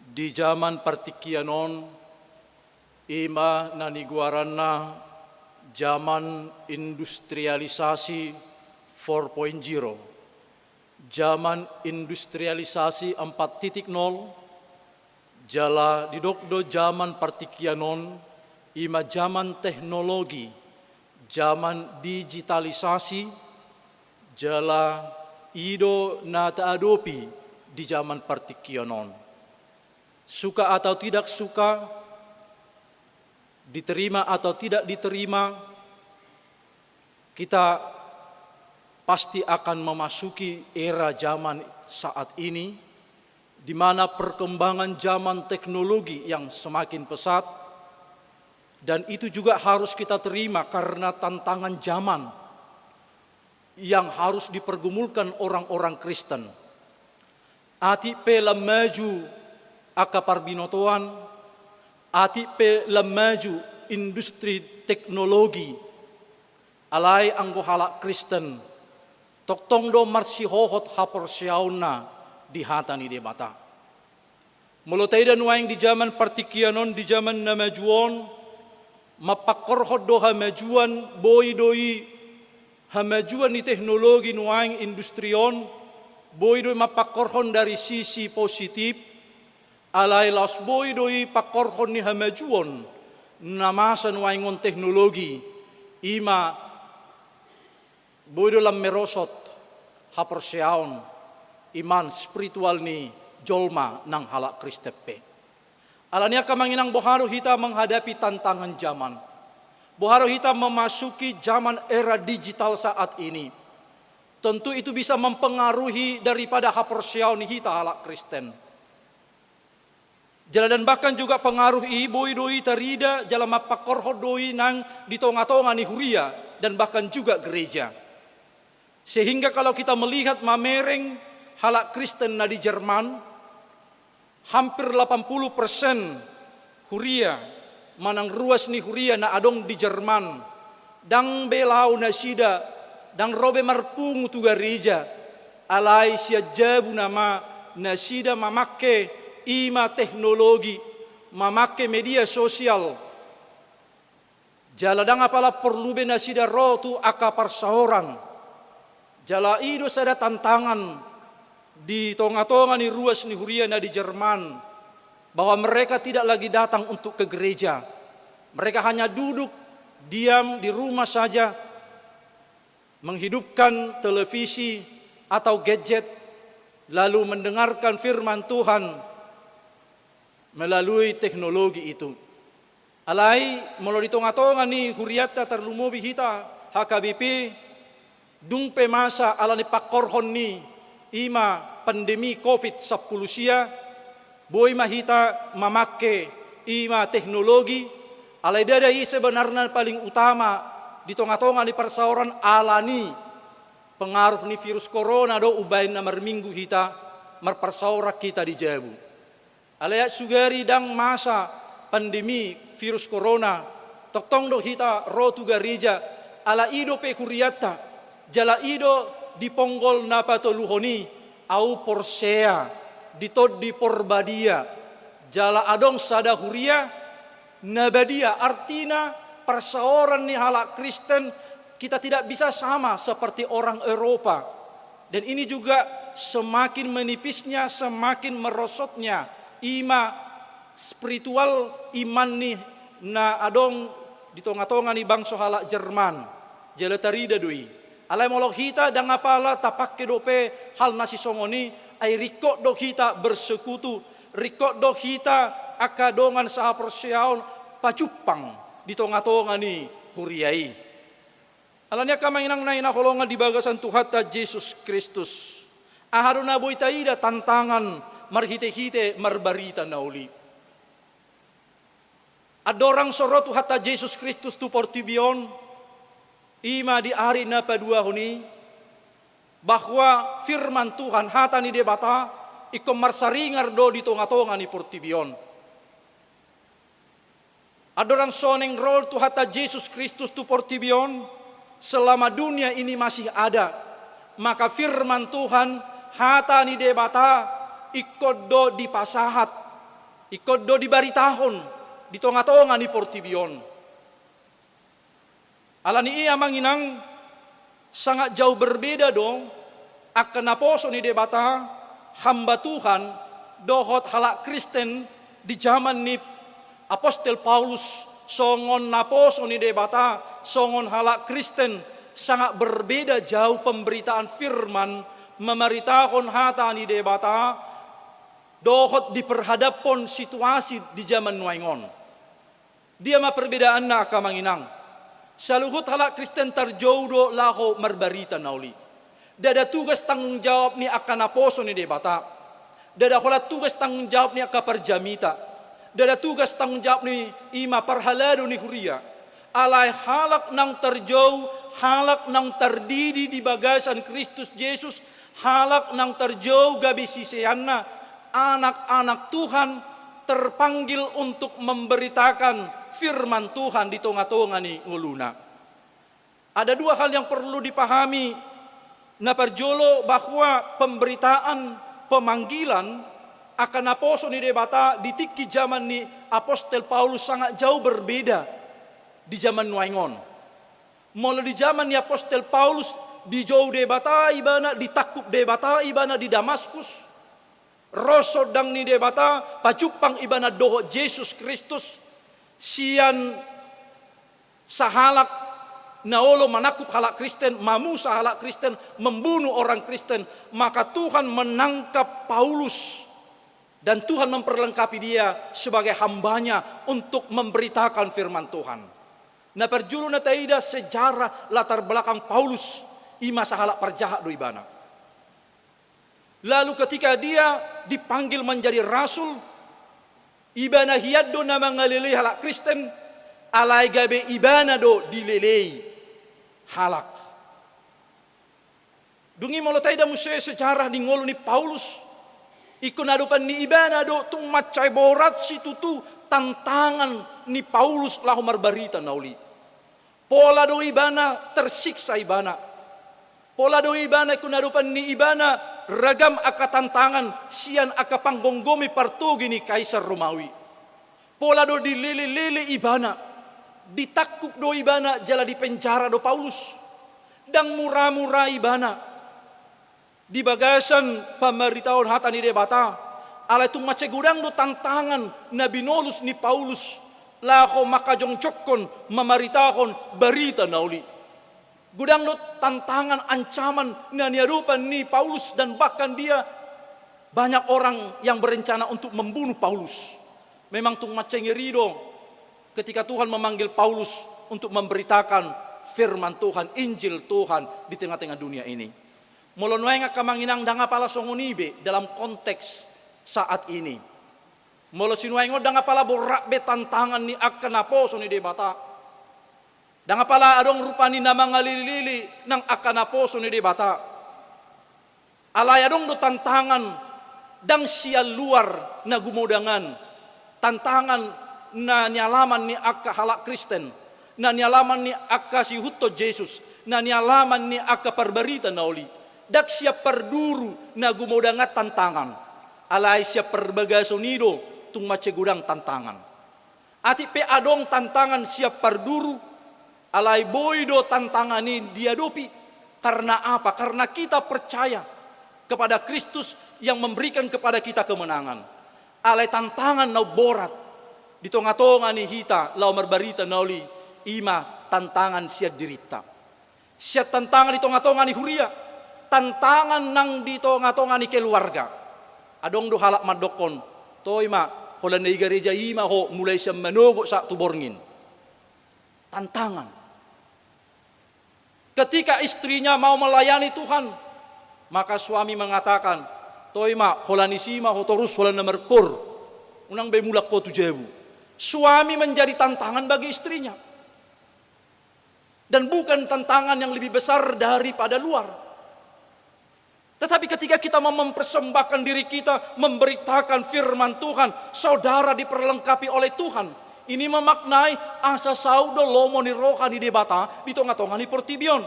di jaman partingkian on, i ma na nigoaranna jaman industrialisasi four point zero. Jaman industrialisasi empat titik nol, jala didok do jaman partingkian on, i ma jaman teknologi, jaman digitalisasi, jala i do na taadopi di jaman partingkian on. Suka atau tidak suka, diterima atau tidak diterima, kita pasti akan memasuki era zaman saat ini, di mana perkembangan zaman teknologi yang semakin pesat, dan itu juga harus kita terima karena tantangan zaman yang harus dipergumulkan orang-orang Kristen. Atik pe lam maju angka parbinotoan, atik pe lam maju industri teknologi, alai anggo halak Kristen, tongtong do marsihohot haporseaonna di hata ni Debata. Molo taida nuaeng di jaman partingkian on, di jaman na maju on, mampangkorhon do hamajuan, boi do i hamajuan ni teknologi nuaeng industri on, boi do i mampangkorhon dari sisi positif, alai laos boi do i pangkorhon ni hamajuon na masa nuaeng on teknologi, i ma boi do lam merosot haporseaon, iman spiritual ni jolma nang halak Kristen pe. Alani i angka amang inang, boha do hita menghadapi tantangan zaman? Boha do hita memasuki zaman era digital saat ini? Tentu itu bisa mempengaruhi daripada haporseaon ni hita halak Kristen. Jala dan bahkan juga pengaruh i boi do i tarida jala mampangkorhon do i nang di tonga-tonga ni huria dan bahkan juga gereja. Sehingga kalau kita melihat mamereng halak Kristen na di Jerman, hampir delapan puluh persen huria manang ruas ni huria na adong di Jerman, ndang be laho nasida, ndang ro be marpungu tu gareja, alai sian jabu nama nasida mamangke i ma teknologi, mamangke media sosial. Jala ndang apala porlu be nasida ro tu angka parsaoran. Jala i do sada tantangan di tonga-tonga ni ruas ni huria na di Jerman, bahwa mereka tidak lagi datang untuk ke gereja. Mereka hanya duduk diam di rumah saja, menghidupkan televisi atau gadget, lalu mendengarkan firman Tuhan melalui teknologi itu. Alai, molo di tonga-tonga ni hurianta, tarlumobi hita H K B P, dung pe masa ala ni pangkorhon ni, i ma pandemi covid sampulu sia, boi ma hita mamangke i ma teknologi, alai ndada i sebenarna paling utama di tonga-tonga ni parsaoran ala ni pengaruh ni virus corona do umbahen na marminggu hita, marparsaoran hita di jabu. Alai sugari ndang masa pandemi virus corona, tongtong do hita ro tu gareja, ala i dope hurianta, jala i do di ponggol na patoluhon i, au porsea di Tondi Porbadia, jala adong sada huria na badia, artina parsaoran ni halak Kristen, kita tidak bisa sama seperti orang Eropa. Dan ini juga semakin menipisnya, semakin merosotnya i ma spiritual iman ni na adong di tonga-tonga ni bangso halak Jerman. Jala tarida do i. Alai molo hita ndang apala tapangke dope hal na sisongon i, ai ringkot do hita bersekutu, ringkot do hita angka dongan sahaporseaon pajumpang di tonga-tonga ni huria i. Ala ni i angka amang inang na hinaholongan di bagasan Tuhanta Jesus Kristus, aha do na boi taida tantangan marhite-hite marbarita na uli? Andorang so ro Tuhanta Jesus Kristus tu portibi on, i ma di ari na paduahon i, bahwa firman Tuhan, hata ni Debata, ingkon marsaringar do di tonga-tonga ni portibi on. Andorang so naeng ro Tuhanta Jesus Kristus tu portibi on, selama dunia ini masih ada, maka firman Tuhan, hata ni Debata, ingkon do dipasahat, ingkon do dibaritahon di tonga-tonga ni portibi on. Ala ni i amang inang, sangat jauh berbeda do angka naposo ni Debata, hamba Tuhan, dohot halak Kristen di jaman ni apostel Paulus. Songon naposo ni Debata, songon halak Kristen, sangat berbeda jauh pemberitaan firman, mamaritahon hata ni Debata, dohot diperhadaphon situasi di jaman nuaeng on. Dia ma perbedaanna angka amang inang? Saluhut halak Kristen tarjou do laho marbarita na uli. Ndada tugas tanggung jawab ni angka naposo ni Debata. Ndada holan tugas tanggung jawab ni angka parjamita. Ndada tugas tanggung jawab ni i ma parhalado ni huria. Alai halak naung tarjou, halak naung tardidi di bagasan Kristus Jesus, halak naung tarjou gabe siseanna, anak-anak Tuhan, terpanggil untuk memberitakan firman Tuhan di tonga-tonga ni ngoluna. Ada dua hal yang perlu dipahami. Na parjolo, bahwa pemberitaan, pemanggilan angka naposo ni Debata di tingki jaman ni apostel Paulus sangat jauh berbeda di jaman nuaeng on. Molo di jaman ni apostel Paulus, dijou Debata ibana, ditangkup Debata ibana di Damaskus. Ro sondang ni Debata, pajumpang ibana dohot Jesus Kristus, sian sahalak na olo manangkup halak Kristen, mamusa halak Kristen, membunuh orang Kristen, maka Tuhan menangkap Paulus dan Tuhan memperlengkapi dia sebagai hambanya untuk memberitakan firman Tuhan. Na parjolo na taida sejarah latar belakang Paulus, i ma sahalak parjahat do ibana. Lalu ketika dia dipanggil menjadi rasul, ibana hian do na mangalelei halak Kristen, alai gabe ibana do dilelei halak. Dung i molo taida muse sejarah di ngolu ni Paulus, ingkon adopan ni ibana do tung mansai borat situtu tantangan ni Paulus laho marbarita na uli. Pola do ibana tersiksa ibana. Pola do ibana ingkon adopan ni ibana ragam angka tantangan sian angka panggomgomi partogi ni Kaisar Romawi. Pola do dilele-lele ibana. Ditangkup do ibana jala dipenjara do Paulus. Ndang mura-mura ibana di bagasan pamaritaon hata ni Debata. Alai tung mansai godang do tantangan na binolus ni Paulus laho mangkajongjongkon mamaritahon barita na uli. Godang do tantangan, ancaman na niadopan ni Paulus, dan bahkan dia, banyak orang yang berencana untuk membunuh Paulus. Memang tung mansai ngeri do ketika Tuhan memanggil Paulus untuk memberitakan firman Tuhan, Injil Tuhan di tengah-tengah dunia ini. Molo nuaeng, angka amang inang, ndang apala songon i be dalam konteks saat ini. Molo sinuaeng on ndang apala borat be tantangan ni angka naposo ni Debata. Ndang apala adong rupani na mangalili-lili nang angka naposo ni Debata. Alai adong do tantangan ndang sian luar na gumodangan. Tantangan na nialaman ni angka halak Kristen, na nialaman ni angka sihuthon Jesus, na nialaman ni angka parbarita na uli. Ndang sian parduru na gumodangan tantangan. Alai sian parbagason i do tung mansai godang tantangan. Atik pe adong tantangan sian parduru, alai boi do tantangan i diadopi. Karena apa? Karena kita percaya kepada Kristus yang memberikan kepada kita kemenangan. Alai tantangan na umborat di tonga-tonga ni hita laho marbarita na uli, i ma tantangan sian dirinta. Sian tantangan di tonga-tonga ni huria, tantangan nang di tonga-tonga ni keluarga. Adong do halak mandokkon, "Toe ma, holan na di gareja i ma ho, mulai sian manogot sahat tu borngin." Tantangan. Ketika istrinya mau melayani Tuhan, maka suami mengatakan, "Toe ma, holan disi ma ho torus, holan na markoor. Unang be mulak ho tu jabu." Suami menjadi tantangan bagi istrinya. Dan bukan tantangan yang lebih besar daripada luar. Tetapi ketika kita mau mempersembahkan diri kita, memberitakan firman Tuhan, saudara diperlengkapi oleh Tuhan. Ini memaknai asa saut do lomo ni roha ni Debata di tonga-tonga ni portibi on.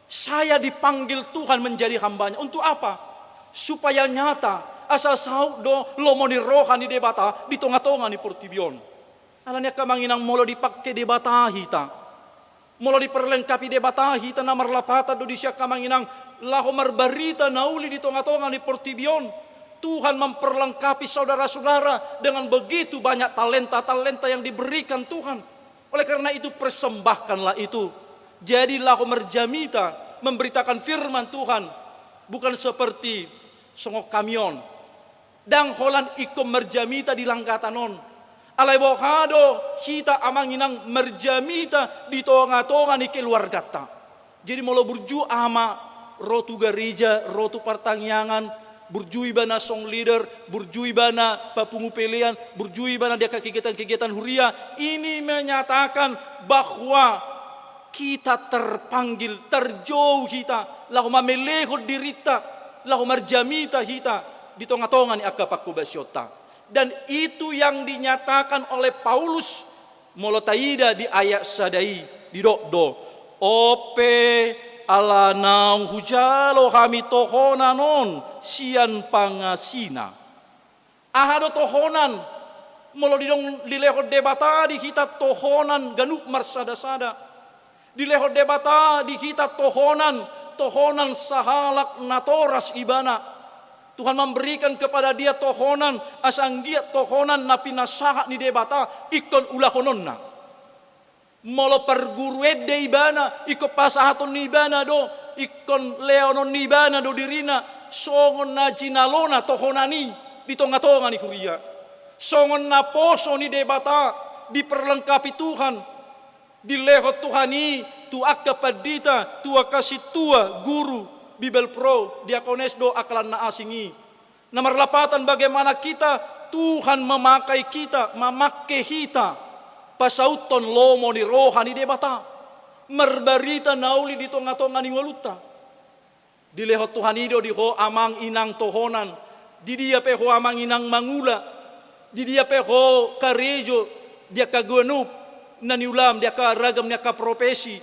Saya dipanggil Tuhan menjadi hambanya. Untuk apa? Supaya nyata asa saut do lomo ni roha ni Debata di tonga-tonga ni portibi on. Alani, angka amang inang, molo dipangke Debata hita, molo diperlengkapi Debata hita, na marlapatan do disi, angka amang inang, laho marbarita na uli di tonga-tonga ni portibi on. Tuhan memperlengkapi saudara-saudara dengan begitu banyak talenta-talenta yang diberikan Tuhan. Oleh karena itu, persembahkanlah itu. Jadi laho marjamita, memberitakan firman Tuhan. Bukan seperti songon hami on. Ndang holan ingkon marjamita di langgatan on. Alai boha do hita, amang inang, marjamita di tonga-tonga ni keluarganta. Jadi molo burju ama ro tu gareja, ro tu partangiangan, burju ibana song leader, burju ibana papungu pelean, burju ibana di angka kegiatan-kegiatan huria, ini menyatakan bahwa kita terpanggil, tarjou hita laho mamelehon dirinta, laho marjamita hita di tonga-tonga ni angka panghobasionta. Dan itu yang dinyatakan oleh Paulus. Molo taida di ayat sada i, didok do, "On pe ala naung hujalo hami tohonan on sian pangasina." Aha do tohonan? Molo didok dilehon Debata di hita tohonan ganup marsada-sada. Dilehon Debata di hita tohonan, tohonan sahalak natoras ibana. Tuhan memberikan kepada dia tohonan, asa anggiat tohonan na pinasahat ni Debata ingkon ulahononna. Molo parguru ende ibana, ingkon pasahaton ni ibana do, ingkon lehonon ni ibana do dirina, songon na jinalona tohonan i di tonga-tonga ni huria. Songon naposo ni Debata, diperlengkapi Tuhan, dilehon Tuhan i tu angka pandita, tu angka sintua, guru, Bibelvrouw, diakones do angka na asing i. Na marlapatan, bagaimana kita, Tuhan memakai kita, mamangke hita, pasauthon lomo ni roha ni Debata, marbarita na uli di tonga-tonga ni ngolunta. Dilehon Tuhan i do di ho amang inang tohonan, di dia pe ho amang inang mangula, di dia pe ho karejo, di angka ganup na niulaam, di angka ragam ni angka profesi.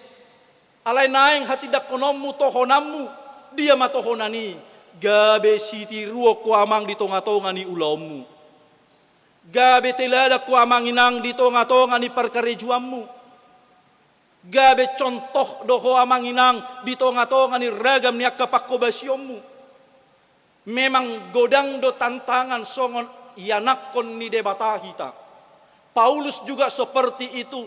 Alai naeng hatindangkononmu tohonanmu, dia ma tohonan i? Gabe sitiruon ho amang di tonga-tonga ni ulaonmu. Gabe teladan ho amang inang di tonga-tonga ni parkarejoanmu. Gabe contoh do ho amang inang di tonga-tonga ni ragam ni angka panghobasionmu. Memang godang do tantangan songon ianakhon ni Debata hita. Paulus juga seperti itu.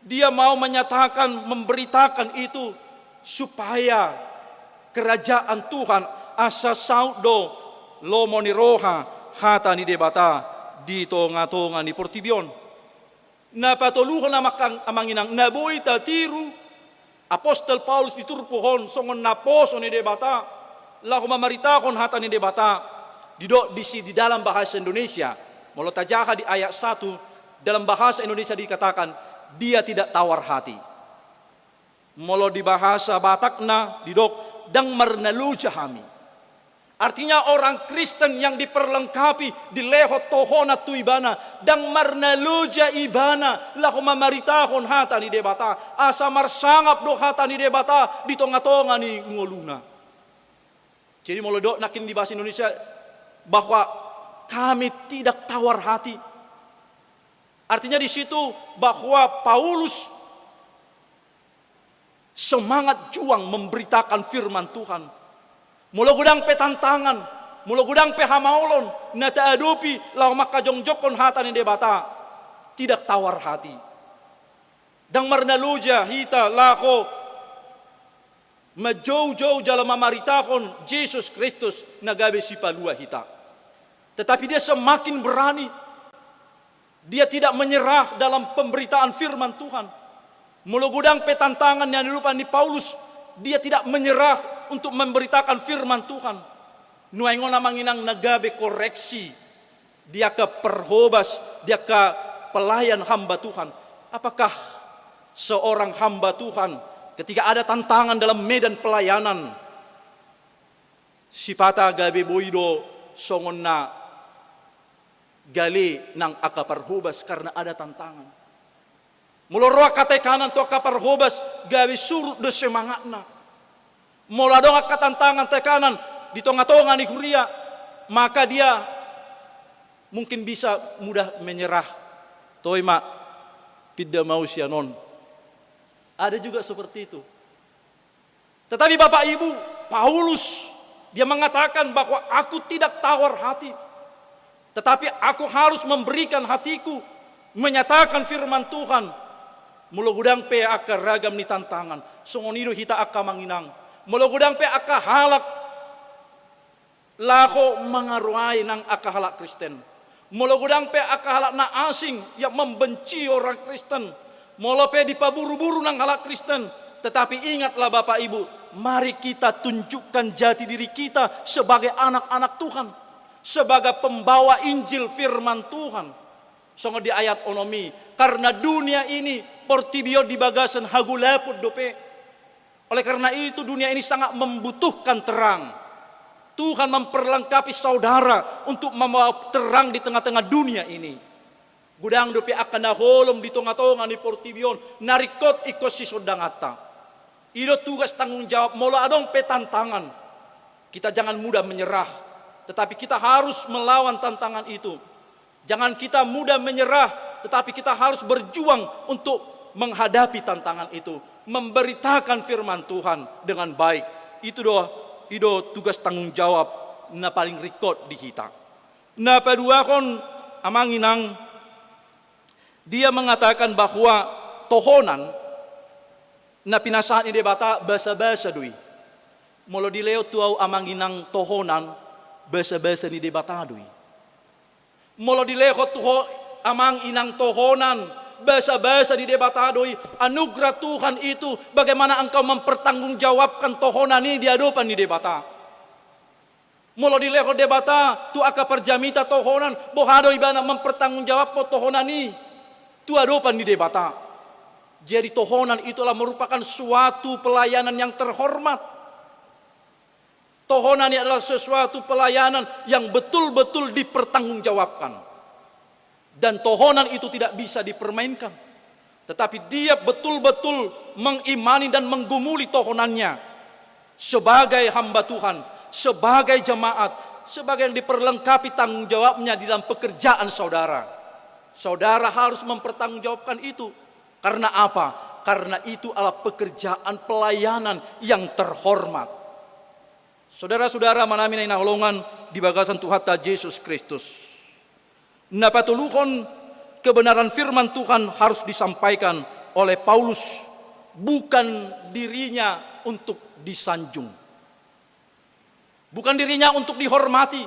Dia mau menyatakan, memberitakan itu supaya kerajaan Tuhan, asa saut do lomo ni roha hata ni Debata di tonga-tonga ni portibi on. Na patoluhon amang, amang inang, na boi tatiru apostel Paulus di turpuk on songon naposo ni Debata laho mamaritahon hata ni Debata. Didok disi di dalam bahasa Indonesia. Molo tajaha di ayat satu, dalam bahasa Indonesia dikatakan, dia tidak tawar hati. Molo di bahasa Batakna didok, ndang marnaloja hami. Artinya orang Kristen yang diperlengkapi, dilehon tohonan tu ibana, ndang marnaloja ibana laho mamaritahon hata ni Debata, asa marsangap do hata ni Debata di tonga-tonga ni ngoluna. Jadi molo didok nangkin di bahasa Indonesia bahwa kami tidak tawar hati. Artinya di situ bahwa Paulus semangat juang memberitakan firman Tuhan. Molo godang pe tantangan, molo godang pe hamaolon na taadopi laho manghajongjongkon hata ni Debata, tidak tawar hati. Ndang marnaloja hita laho manjoujou jala mamaritahon Jesus Kristus na gabe sipalua hita. Tetapi dia semakin berani. Dia tidak menyerah dalam pemberitaan firman Tuhan. Molo godang pe tantangan na niadopan ni Paulus, dia tidak menyerah untuk memberitakan firman Tuhan. Nuaeng on amang inang na gabe koreksi di angka parhobas, di angka pelayan hamba Tuhan. Apakah seorang hamba Tuhan ketika ada tantangan dalam medan pelayanan, sipata gabe boi do songon na gale nang angka parhobas karena ada tantangan. Molo ro angka tekanan tu angka parhobas, gabe surut do semangatna. Molo adong angka tantangan, tekanan di tonga-tonga ni huria, maka dia mungkin bisa mudah menyerah. Toe ma, pinda ma au sian on. Ada juga seperti itu. Tetapi Bapak Ibu, Paulus, dia mengatakan bahwa aku tidak tawar hati. Tetapi aku harus memberikan hatiku, menyatakan firman Tuhan. Molo godang pe angka ragam ni tantangan, songon i do hita angka amang inang. Molo godang pe angka halak laho mangaroai nang angka halak Kristen. Molo godang pe angka halak na asing yang membenci orang Kristen, molo pe dipaburu-buru nang halak Kristen, tetapi ingatlah Bapak Ibu, mari kita tunjukkan jati diri kita sebagai anak-anak Tuhan, sebagai pembawa Injil firman Tuhan. Songon di ayat onom i, karena dunia ini, portibi on di bagasan hagolapon dope. Oleh karena itu, dunia ini sangat membutuhkan terang. Tuhan memperlengkapi saudara untuk membawa terang di tengah-tengah dunia ini. Godang dope angka na holom di tonga-tonga ni portibi on, na ringkot ingkon sisondanganta. I do tugas tanggung jawab, molo adong pe tantangan, kita jangan mudah menyerah, tetapi kita harus melawan tantangan itu. Jangan kita mudah menyerah, tetapi kita harus berjuang untuk menghadapi tantangan itu, memberitakan firman Tuhan dengan baik. Itu do, i do tugas tanggung jawab na paling ringkot di hita. Na paduahon, amang inang, dia mengatakan bahwa tohonan na pinasahat ni Debata basa-basa do i. Molo dilehon tu au amang inang tohonan, basa-basa ni Debata do i. Molo dilehon tu ho amang inang tohonan, basa-basa ni Debata do i, anugerah Tuhan itu, bagaimana engkau mempertanggungjawabkan tohonan i di adopan ni Debata. Molo dilehon Debata tu angka parjamita tohonan, boha do ibana mempertanggungjawabhon tohonan i tu adopan ni Debata. Jadi tohonan itulah merupakan suatu pelayanan yang terhormat. Tohonan ini adalah sesuatu pelayanan yang betul-betul dipertanggungjawabkan. Dan tohonan itu tidak bisa dipermainkan. Tetapi dia betul-betul mengimani dan menggumuli tohonannya sebagai hamba Tuhan, sebagai jemaat, sebagai yang diperlengkapi tanggung jawabnya di dalam pekerjaan saudara. Saudara harus mempertanggungjawabkan itu. Karena apa? Karena itu adalah pekerjaan pelayanan yang terhormat. Saudara-saudara, amanami na hinaholongan di bagasan Tuhanta Jesus Kristus. Na patoluhon, kebenaran firman Tuhan harus disampaikan oleh Paulus, bukan dirinya untuk disanjung. Bukan dirinya untuk dihormati.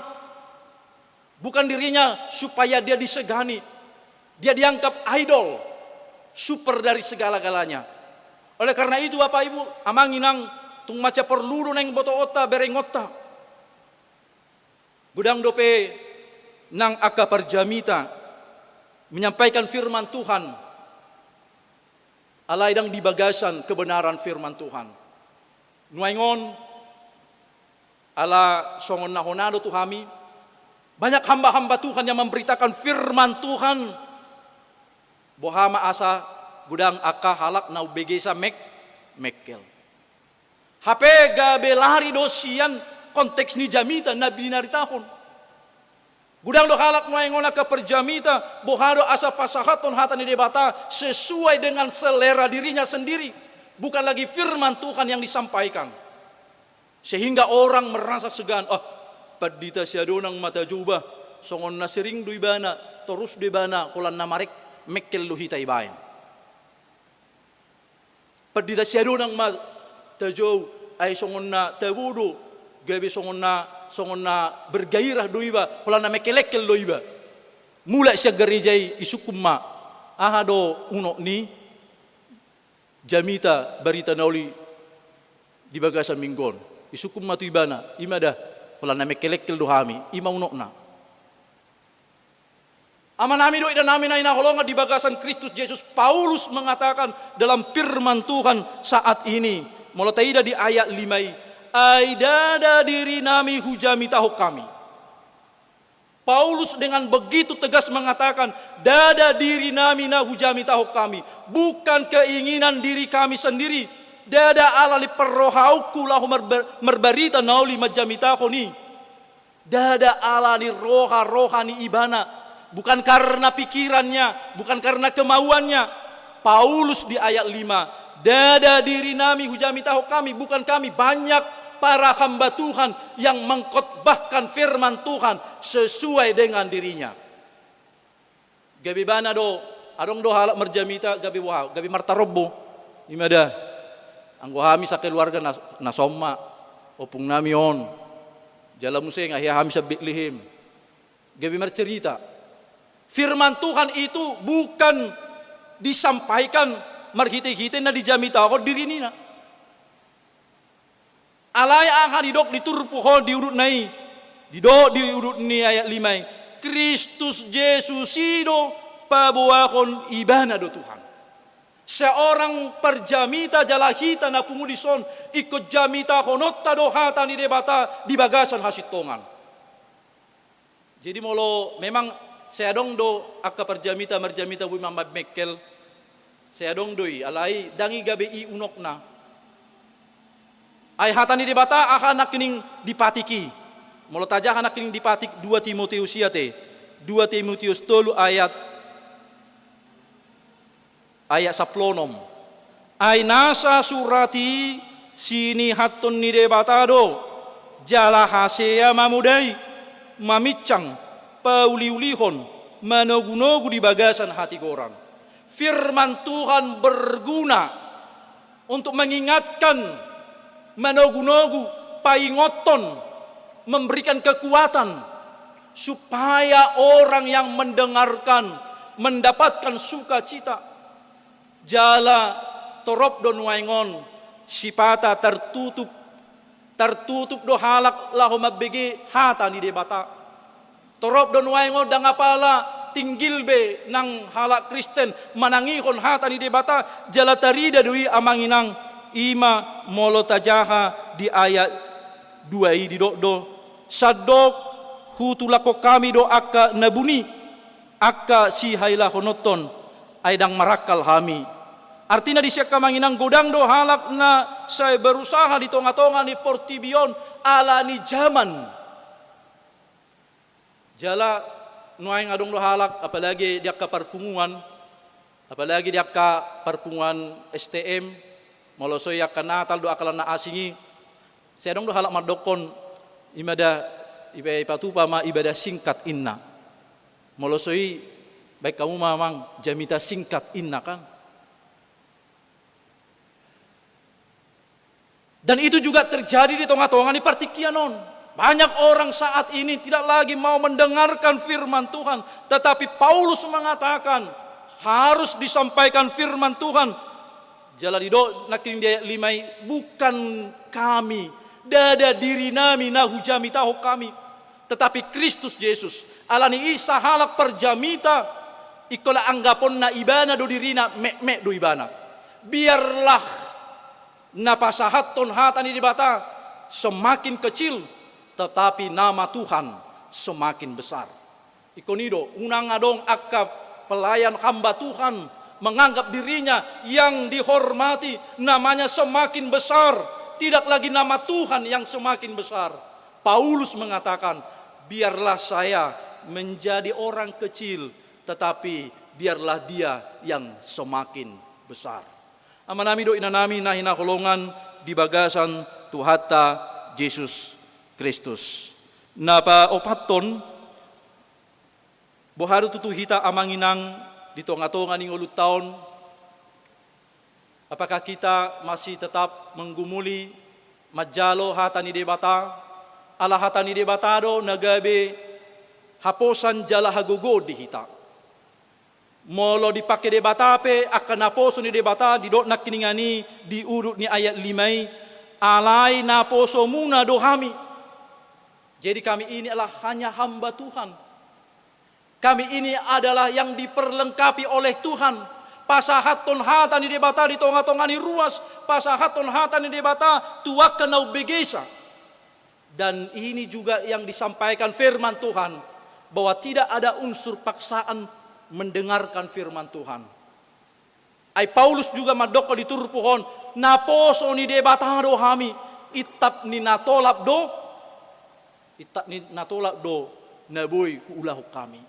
Bukan dirinya supaya dia disegani. Dia dianggap idol, super dari segala-galanya. Oleh karena itu, Bapak Ibu, amang inang, tung mansai porlu do naeng botoonta, berengonta. Godang dope nang angka parjamita menyampaikan firman Tuhan, alai ndang di bagasan kebenaran firman Tuhan. Nuaeng on, ala songon na hona do tu hami, banyak hamba-hamba Tuhan yang memberitakan firman Tuhan, boha ma asa godang angka halak na umbegesa mek-, mekkel. Hape gabe lari do sian konteks ni jamita na binaritahon. Godang do halak nuaeng on angka parjamita, boha do asa pasahathon hata ni Debata sesuai dengan selera dirinya sendiri, bukan lagi firman Tuhan yang disampaikan. Sehingga orang merasa segan, "Ah, pandita siadonang ma tajou bah, songon na sering do ibana, torus do ibana, holan na marek mekkel do hita ibaen." Pandita siadonang ma tajou, ai songon na tabo do, gabe songon na, songon na bergairah do iba, holan na mekkelekkel do iba. Mulak sian gareja i, isungkun ma, "Aha do unok ni jamita barita na uli di bagasan minggu on?" Isungkun ma tu ibana, "I ma da, holan na mekkelekkel do hami, i ma unokna." Amanami dohot inanami na hinaholongan di bagasan Kristus Jesus, Paulus mengatakan dalam firman Tuhan saat ini, molo taida di ayat lima i, "Ai ndada dirinami hujamitahon hami." Paulus dengan begitu tegas mengatakan, "Ndada dirinami na hujamitahon hami, bukan keinginan diri kami sendiri, ndada ala ni parrohaonku laho marba-, marbarita na uli manjamitahon i." Ndada ala ni roha-roha ni ibana, bukan karena pikirannya, bukan karena kemauannya. Paulus di ayat lima, "Ndada dirinami hujamitahon hami, bukan kami, banyak para hamba Tuhan yang mengkhotbahkan firman Tuhan sesuai dengan dirinya." Gabe ibana do, adong do halak marjamita, gabe boha, gabe martarombo. I ma da, anggo hami sakeluarga na, na somma, ompung nami on. Jala muse nga hea hami sian Betlehem. Gabe marcerita. Firman Tuhan itu bukan disampaikan marhite-hite na dijamitahon diri nina. Alai aha didok di turpuk on di udutna i, didok di udut ni ayat lima i, Kristus Jesus i do paboahon ibana do Tuhan. Seorang parjamita jala hita na pungu dison, ingkon jamitahononta do hata ni Debata di bagasan hasintongan. Jadi molo memang sai adong do angka parjamita marjamita boi mambaen mekkel, sai adong do i, alai ndang i gabe i unokna. Ai hata ni Debata aha nangkining dipatik i? Molo tajaha nangkining dipatik dua Timoteus i ate, dua Timoteus tolu ayat ayat sampulu onom. Ai nasa surat i sinihathon ni Debata do, jala hasea mamodai, maminsang, pauliulihon, manogunogu di bagasan hatigoran. Firman Tuhan berguna untuk mengingatkan, manogunogu, paingothon, memberikan kekuatan, supaya orang yang mendengarkan mendapatkan sukacita. Jala torop do nuaeng on sipata tartutup, tartutup do halak laho mambege hata ni Debata. Torop do nuaeng on ndang apala tinggil be nang halak Kristen manangihon hata ni Debata, jala tarida do i amang inang, i ma molo tajaha di ayat dua i didok do, sandok hutulakhon hami do angka na buni, angka sihailahononhon, ai ndang marangkal hami. Artina disi angka amang inang godang do halak na sai berusaha di tonga-tonga ni portibi on ala ni jaman. Jala nuaeng adong do halak, apalagi di angka parpunguan, Apalagi di angka parpunguan S T M, molo so i angka Natal do angka na asing i, sai adong do halak mandokkon, i ma da, iba-, ipatupa ma ibadah singkat inna. Molo so i, baen hamu ma amang jamita singkat inna kan. Dan itu juga terjadi di tonga-tonga ni partingkian on. Banyak orang saat ini tidak lagi mau mendengarkan firman Tuhan, tetapi Paulus mengatakan harus disampaikan firman Tuhan. Jala didok nangkin di ayat lima i, bukan kami, ndada dirinami na hujamitahon hami, tetapi Kristus Jesus. Alani i sahalak parjamita, ingkon anggaponna ibana do dirina, metmet do ibana. Biarlah na pasahathon hata ni Debata semakin kecil, tetapi nama Tuhan semakin besar. Ingkon i do, unang adong angka pelayan hamba Tuhan menganggap dirinya yang dihormati, namanya semakin besar, tidak lagi nama Tuhan yang semakin besar. Paulus mengatakan, biarlah saya menjadi orang kecil, tetapi biarlah dia yang semakin besar. Amanami dohot inanami na hinaholongan di bagasan Tuhanta Jesus Kristus. Na paopathon, boha do tutu hita amang inang di tonga-tonga ni ngolunta on? Apakah kita masih tetap menggumuli, manjalo hata ni Debata? Ala hata ni Debata do na gabe haposan jala hagogoon di hita. Molo dipake Debata pe angka naposo ni Debata, didok nangkiningan i di udut ni ayat lima i, alai naposomuna do hami. Jadi kami ini adalah hanya hamba Tuhan. Kami ini adalah yang diperlengkapi oleh Tuhan. Pasahathon hata ni Debata di tonga-tonga ni ruas, pasahathon hata ni Debata tu angka na umbegesa. Dan ini juga yang disampaikan firman Tuhan, bahwa tidak ada unsur paksaan mendengarkan firman Tuhan. Ai Paulus juga mandokkon di turpuk on, naposo ni Debata do hami, intap ni na tolap do, intap ni na tolap do na boi huulahon hami.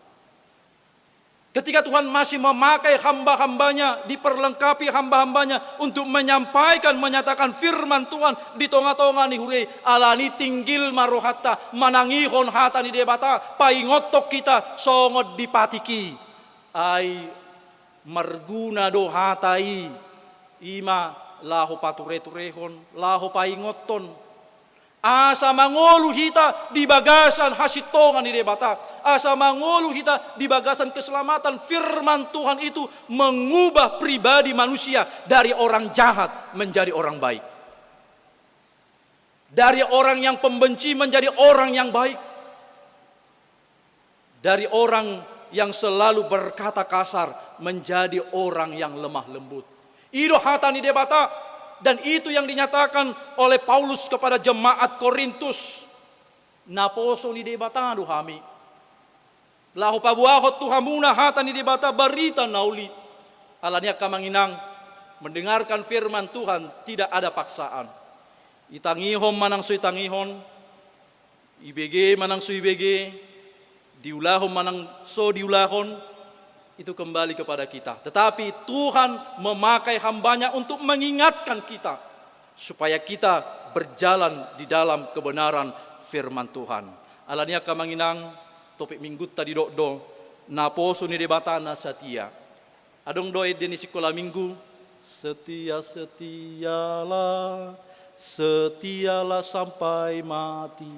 Ketika Tuhan masih memakai hamba-hambanya, diperlengkapi hamba-hambanya untuk menyampaikan, menyatakan firman Tuhan di tonga-tonga ni huria i, alani tinggil ma rohanta manangihon hata ni Debata, paingothon hita songon di patik i. Ai marguna do hata i, i ma laho pature-turehon, laho paingothon. Asa mangolu hita di bagasan hasintongan ni Debata, asa mangolu hita di bagasan keselamatan. Firman Tuhan itu mengubah pribadi manusia dari orang jahat menjadi orang baik. Dari orang yang pembenci menjadi orang yang baik. Dari orang yang selalu berkata kasar menjadi orang yang lemah lembut. I do hata ni Debata, dan itu yang dinyatakan oleh Paulus kepada jemaat Korintus. Naposo ni Debata do hami. Laho paboahon tu hamuna hata ni Debata, barita na uli. Alani i angka amang inang, mendengarkan firman Tuhan tidak ada paksaan. Itangihon manang so itangihon, ibege manang so ibege, diulahon manang so diulahon, itu kembali kepada kita. Tetapi Tuhan memakai hambanya untuk mengingatkan kita, supaya kita berjalan di dalam kebenaran firman Tuhan. Alani i angka amang inang, topik minggunta didok do, naposo ni Debata na satia. Adong do ende ni sikola minggu, setia, setialah, setialah sampai mati.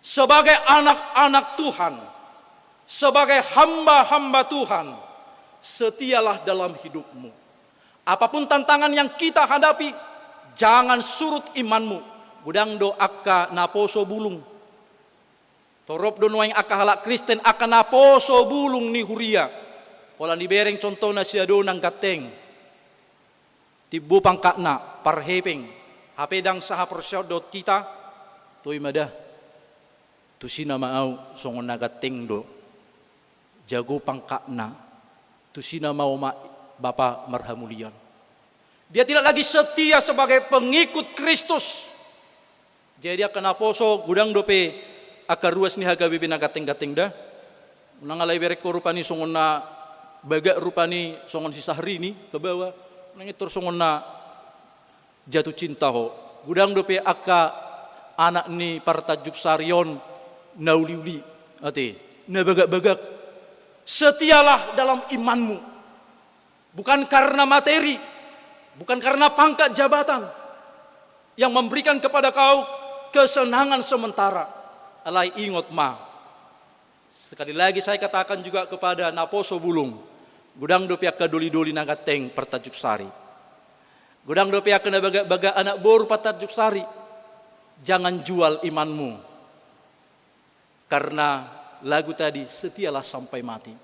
Sebagai anak-anak Tuhan, sebagai hamba-hamba Tuhan, setialah dalam hidupmu. Apapun tantangan yang kita hadapi, jangan surut imanmu. Godang do angka naposo bulung. Torop do nuaeng angka halak Kristen angka naposo bulung ni huria. Holan dibereng contohna si Ado nang ganteng. Timbo pangkatna, parhepeng, hape ndang sahaporseaon dohot hita, toe ma da. Tusi nama au songon na ganteng do. Jago pangkatna, tusi nama au ma bapa marhamulian. Dia tidak lagi setia sebagai pengikut Kristus. Jadi angka naposo godang dope angka ruas ni H K B P na ganteng-ganteng da. Unang alai bereng ho rupani songon na bagak rupani songon si Syahrini kebawa, nang intor songon na jatuh cinta ho. Godang dope angka anak ni partanjung sari on na uliuli, ate, na bagak-bagak. Setialah dalam imanmu. Bukan karena materi, bukan karena pangkat jabatan yang memberikan kepada kau kesenangan sementara. Alai ingot ma, sekali lagi saya katakan juga kepada naposo bulung, godang dope angka doli-doli na ganteng partanjung sari. Godang dope angka na bagak-bagak anak boru partanjung sari. Jangan jual imanmu. Karena lagu tadi, setialah sampai mati.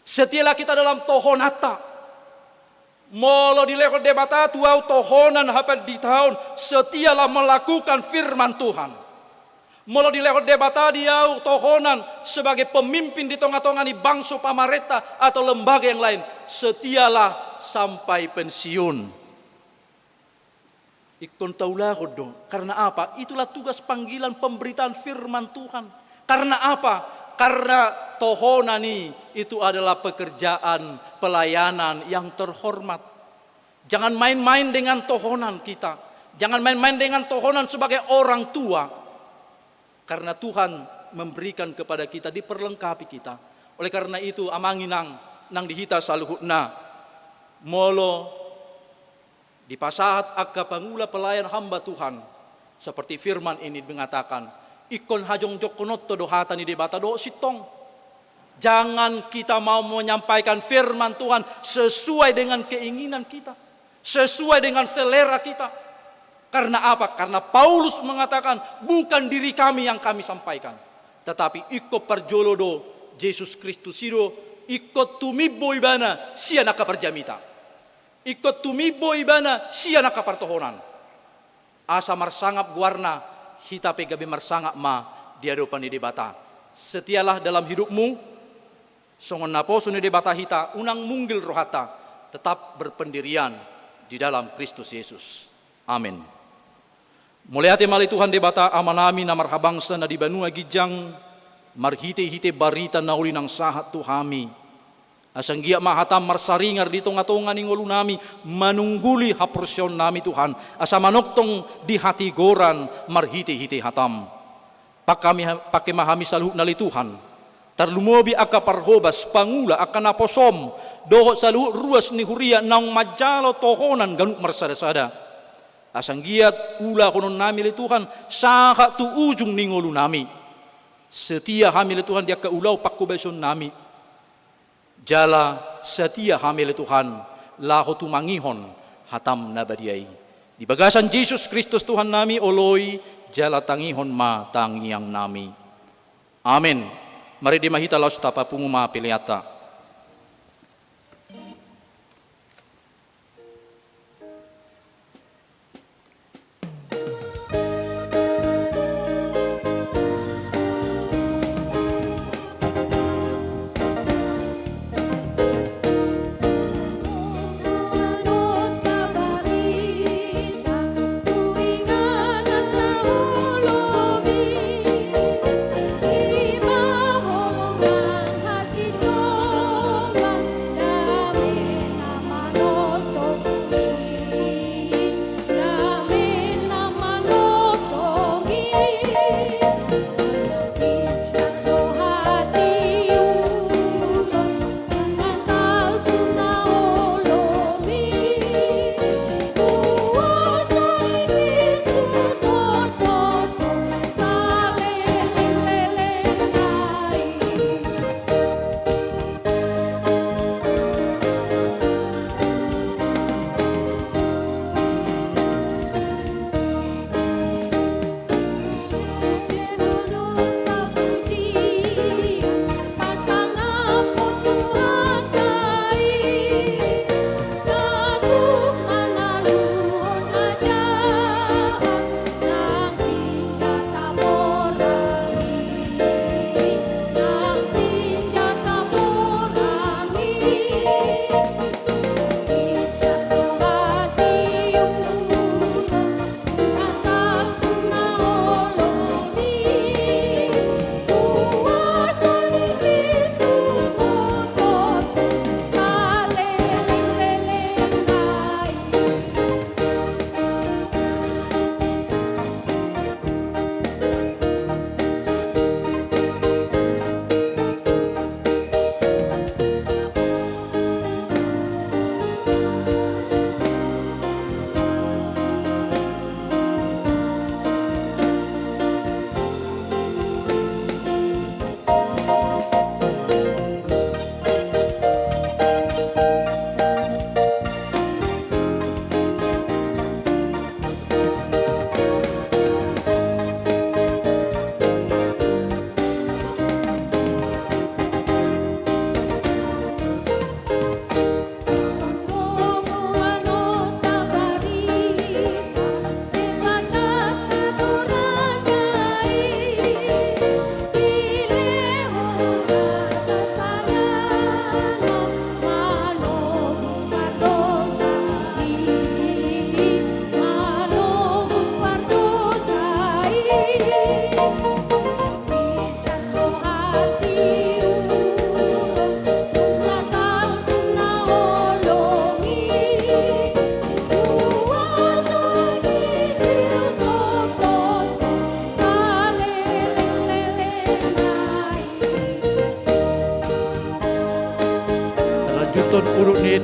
Setialah kita dalam tohonanta. Molo dilehon Debata tu ahu tohonan hapanditaon, setialah melakukan firman Tuhan. Molo dilehon Debata di ahu tohonan sebagai pemimpin di tonga-tonga ni bangso, pamarenta atau lembaga yang lain, setialah sampai pensiun. Ingkon taulahon do. Karena apa? Itulah tugas panggilan pemberitaan firman Tuhan. Karena apa? Karena tohonan i itu adalah pekerjaan pelayanan yang terhormat. Jangan main-main dengan tohonan kita. Jangan main-main dengan tohonan sebagai orang tua. Karena Tuhan memberikan kepada kita, diperlengkapi kita. Oleh karena itu, amang inang nang di hita saluhutna, molo dipasahat angka pangula pelayan hamba Tuhan, seperti firman ini mengatakan, ingkon hajongjonghononta do hata ni Debata dohot sintong. Jangan kita mau menyampaikan firman Tuhan sesuai dengan keinginan kita, sesuai dengan selera kita. Karena apa? Karena Paulus mengatakan, bukan diri kami yang kami sampaikan, tetapi ingkon parjolo do Jesus Kristus i do, ingkon tumimbo ibana sian angka parjamita. Ingkon tumimbo ibana sian angka partohonan. Asa marsangap goarna, hita pe gabe marsangap ma di adopan ni Debata. Setialah dalam hidupmu, songon naposo ni Debata hita, unang munggil rohanta, tetap berpendirian di dalam Kristus Yesus. Amin. Mauliate ma ale Tuhan Debata Amanami na marhabangsa na di banua ginjang, marhite-hite barita na uli naung sahat tu hami. Asa anggiat ma hatam marsaringar di tonga-tonga ni ngolunami, manungguli haporseaonnami Tuhan, asa manongtong di hatigoran marhite-hite hatam. Pangke ma hami saluhutna ale Tuhan, tarlumobi angka parhobas, pangula, angka naposom, dohot saluhut ruas ni huria naung manjalo tohonan ganup marsada-sada. Asa anggiat ulahononnami ale Tuhan, sahat tu ujung ni ngolunami. Setia hami ale Tuhan di angka ulaon panghobasiononnami. Jala setia hami ale Tuhan, laho tumangihon hatam na badia i. Di bagasan Jesus Kristus Tuhannami, oloi jala tangihon ma tangiangnami. Amen. Marende ma hita laos tapapungu ma peleanta.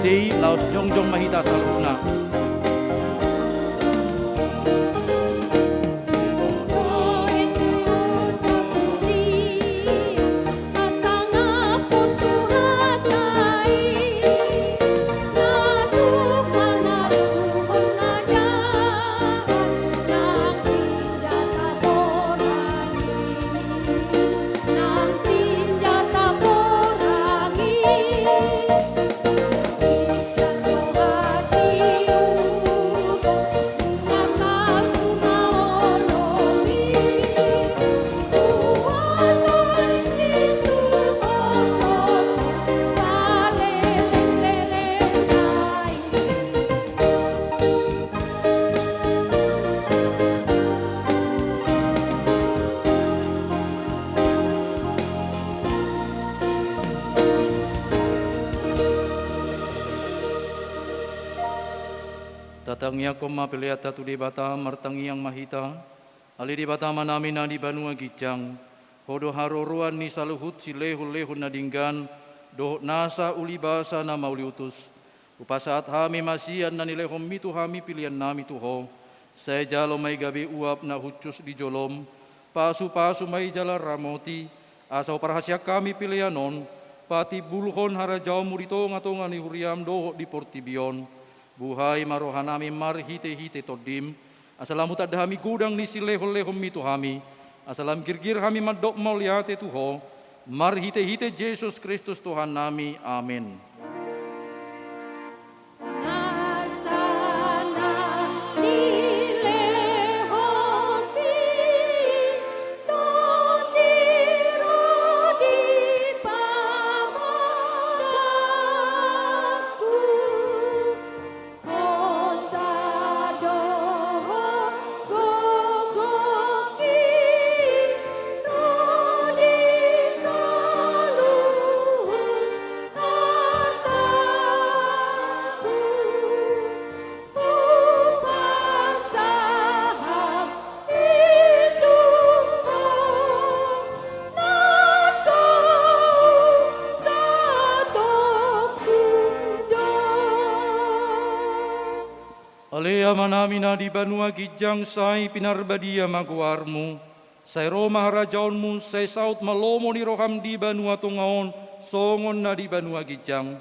Dei, laos jongjong ma hita saluhutna. Tatangiangkon ma peleanta tu Debata, martangiang ma hita. Ale Debata Amanami na di banua ginjang, Ho do haroroan ni saluhut silehonlehon na denggan dohot nasa uli basa na mauliutus. Hupasahat hami ma sian na nilehonmi tu hami peleannami tu Ho. Sai jalo ma i gabe uap na hushus di jolom, pasupasu ma i jala ramoti, asa huparhaseang hami pelean on patimbulhon harajaonmu di tongatonga ni huriam dohot di portibi on. Buhai ma rohanami marhitehite Tondim, asa lam hutanda hami godang ni silehonlehonmi tu hami, asa lam girgir hami mandok mauliate tu Ho, marhitehite Jesus Kristus Tuhannami. Amen. Ale Amanami na di banua ginjang, sai pinarbadia ma goarmu. Sai ro ma harajaonmu, sai saut ma lomo ni roham di banua tonga on, songon na di banua ginjang.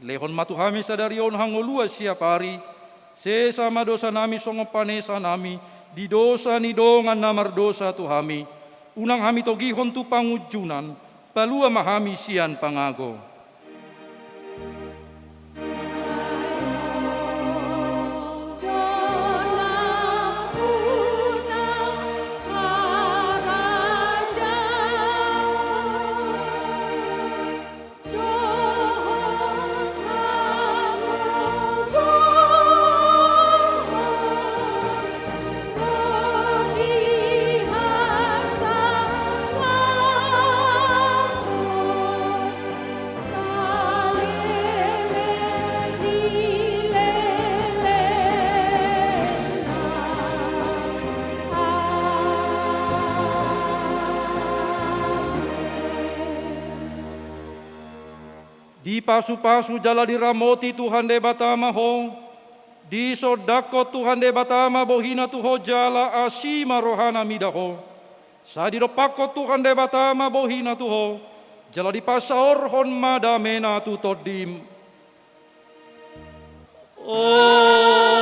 Lehon ma tu hami sadari on hangoluan siapari. Sesa ma dosanami songon panesanami di dosa ni dongan na mardosa tu hami. Unang hami togihon tu pangunjunan, palua ma hami sian pangago. Dipasupasu jala diramoti Tuhan Debata ma ho. Disondangkon Tuhan Debata ma bohina tu ho jala asi ma rohana mida ho. Sai didompakkon Tuhan Debata ma bohina tu ho, jala dipasaorhon ma damena tu tondim. Amen.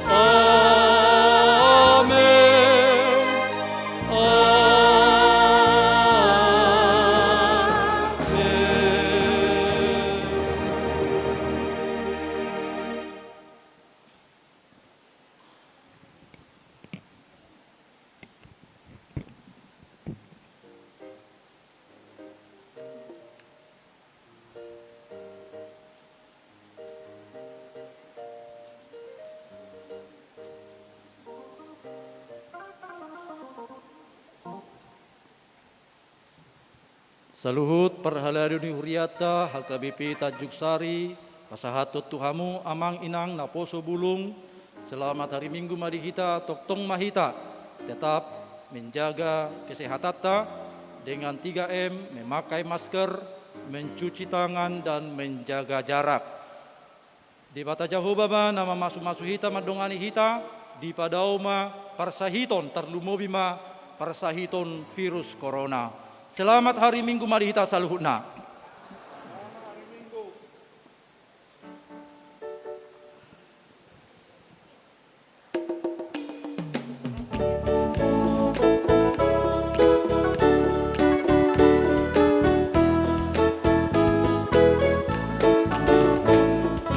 Amen. Amen. Saluhut parhalado ni hurianta H K B P Tanjung Sari, pasahathon tu hamu amang inang naposo bulung, selamat hari Minggu ma di hita, tongtong ma hita tetap menjaga kesehatanta dengan tiga M, memakai masker, mencuci tangan dan menjaga jarak. Debata Jahowa ma na mamasu-masu hita, mandongani hita, dipadao ma parsahiton, tarlumobi ma parsahiton virus corona. Selamat hari Minggu ma di hita saluhutna.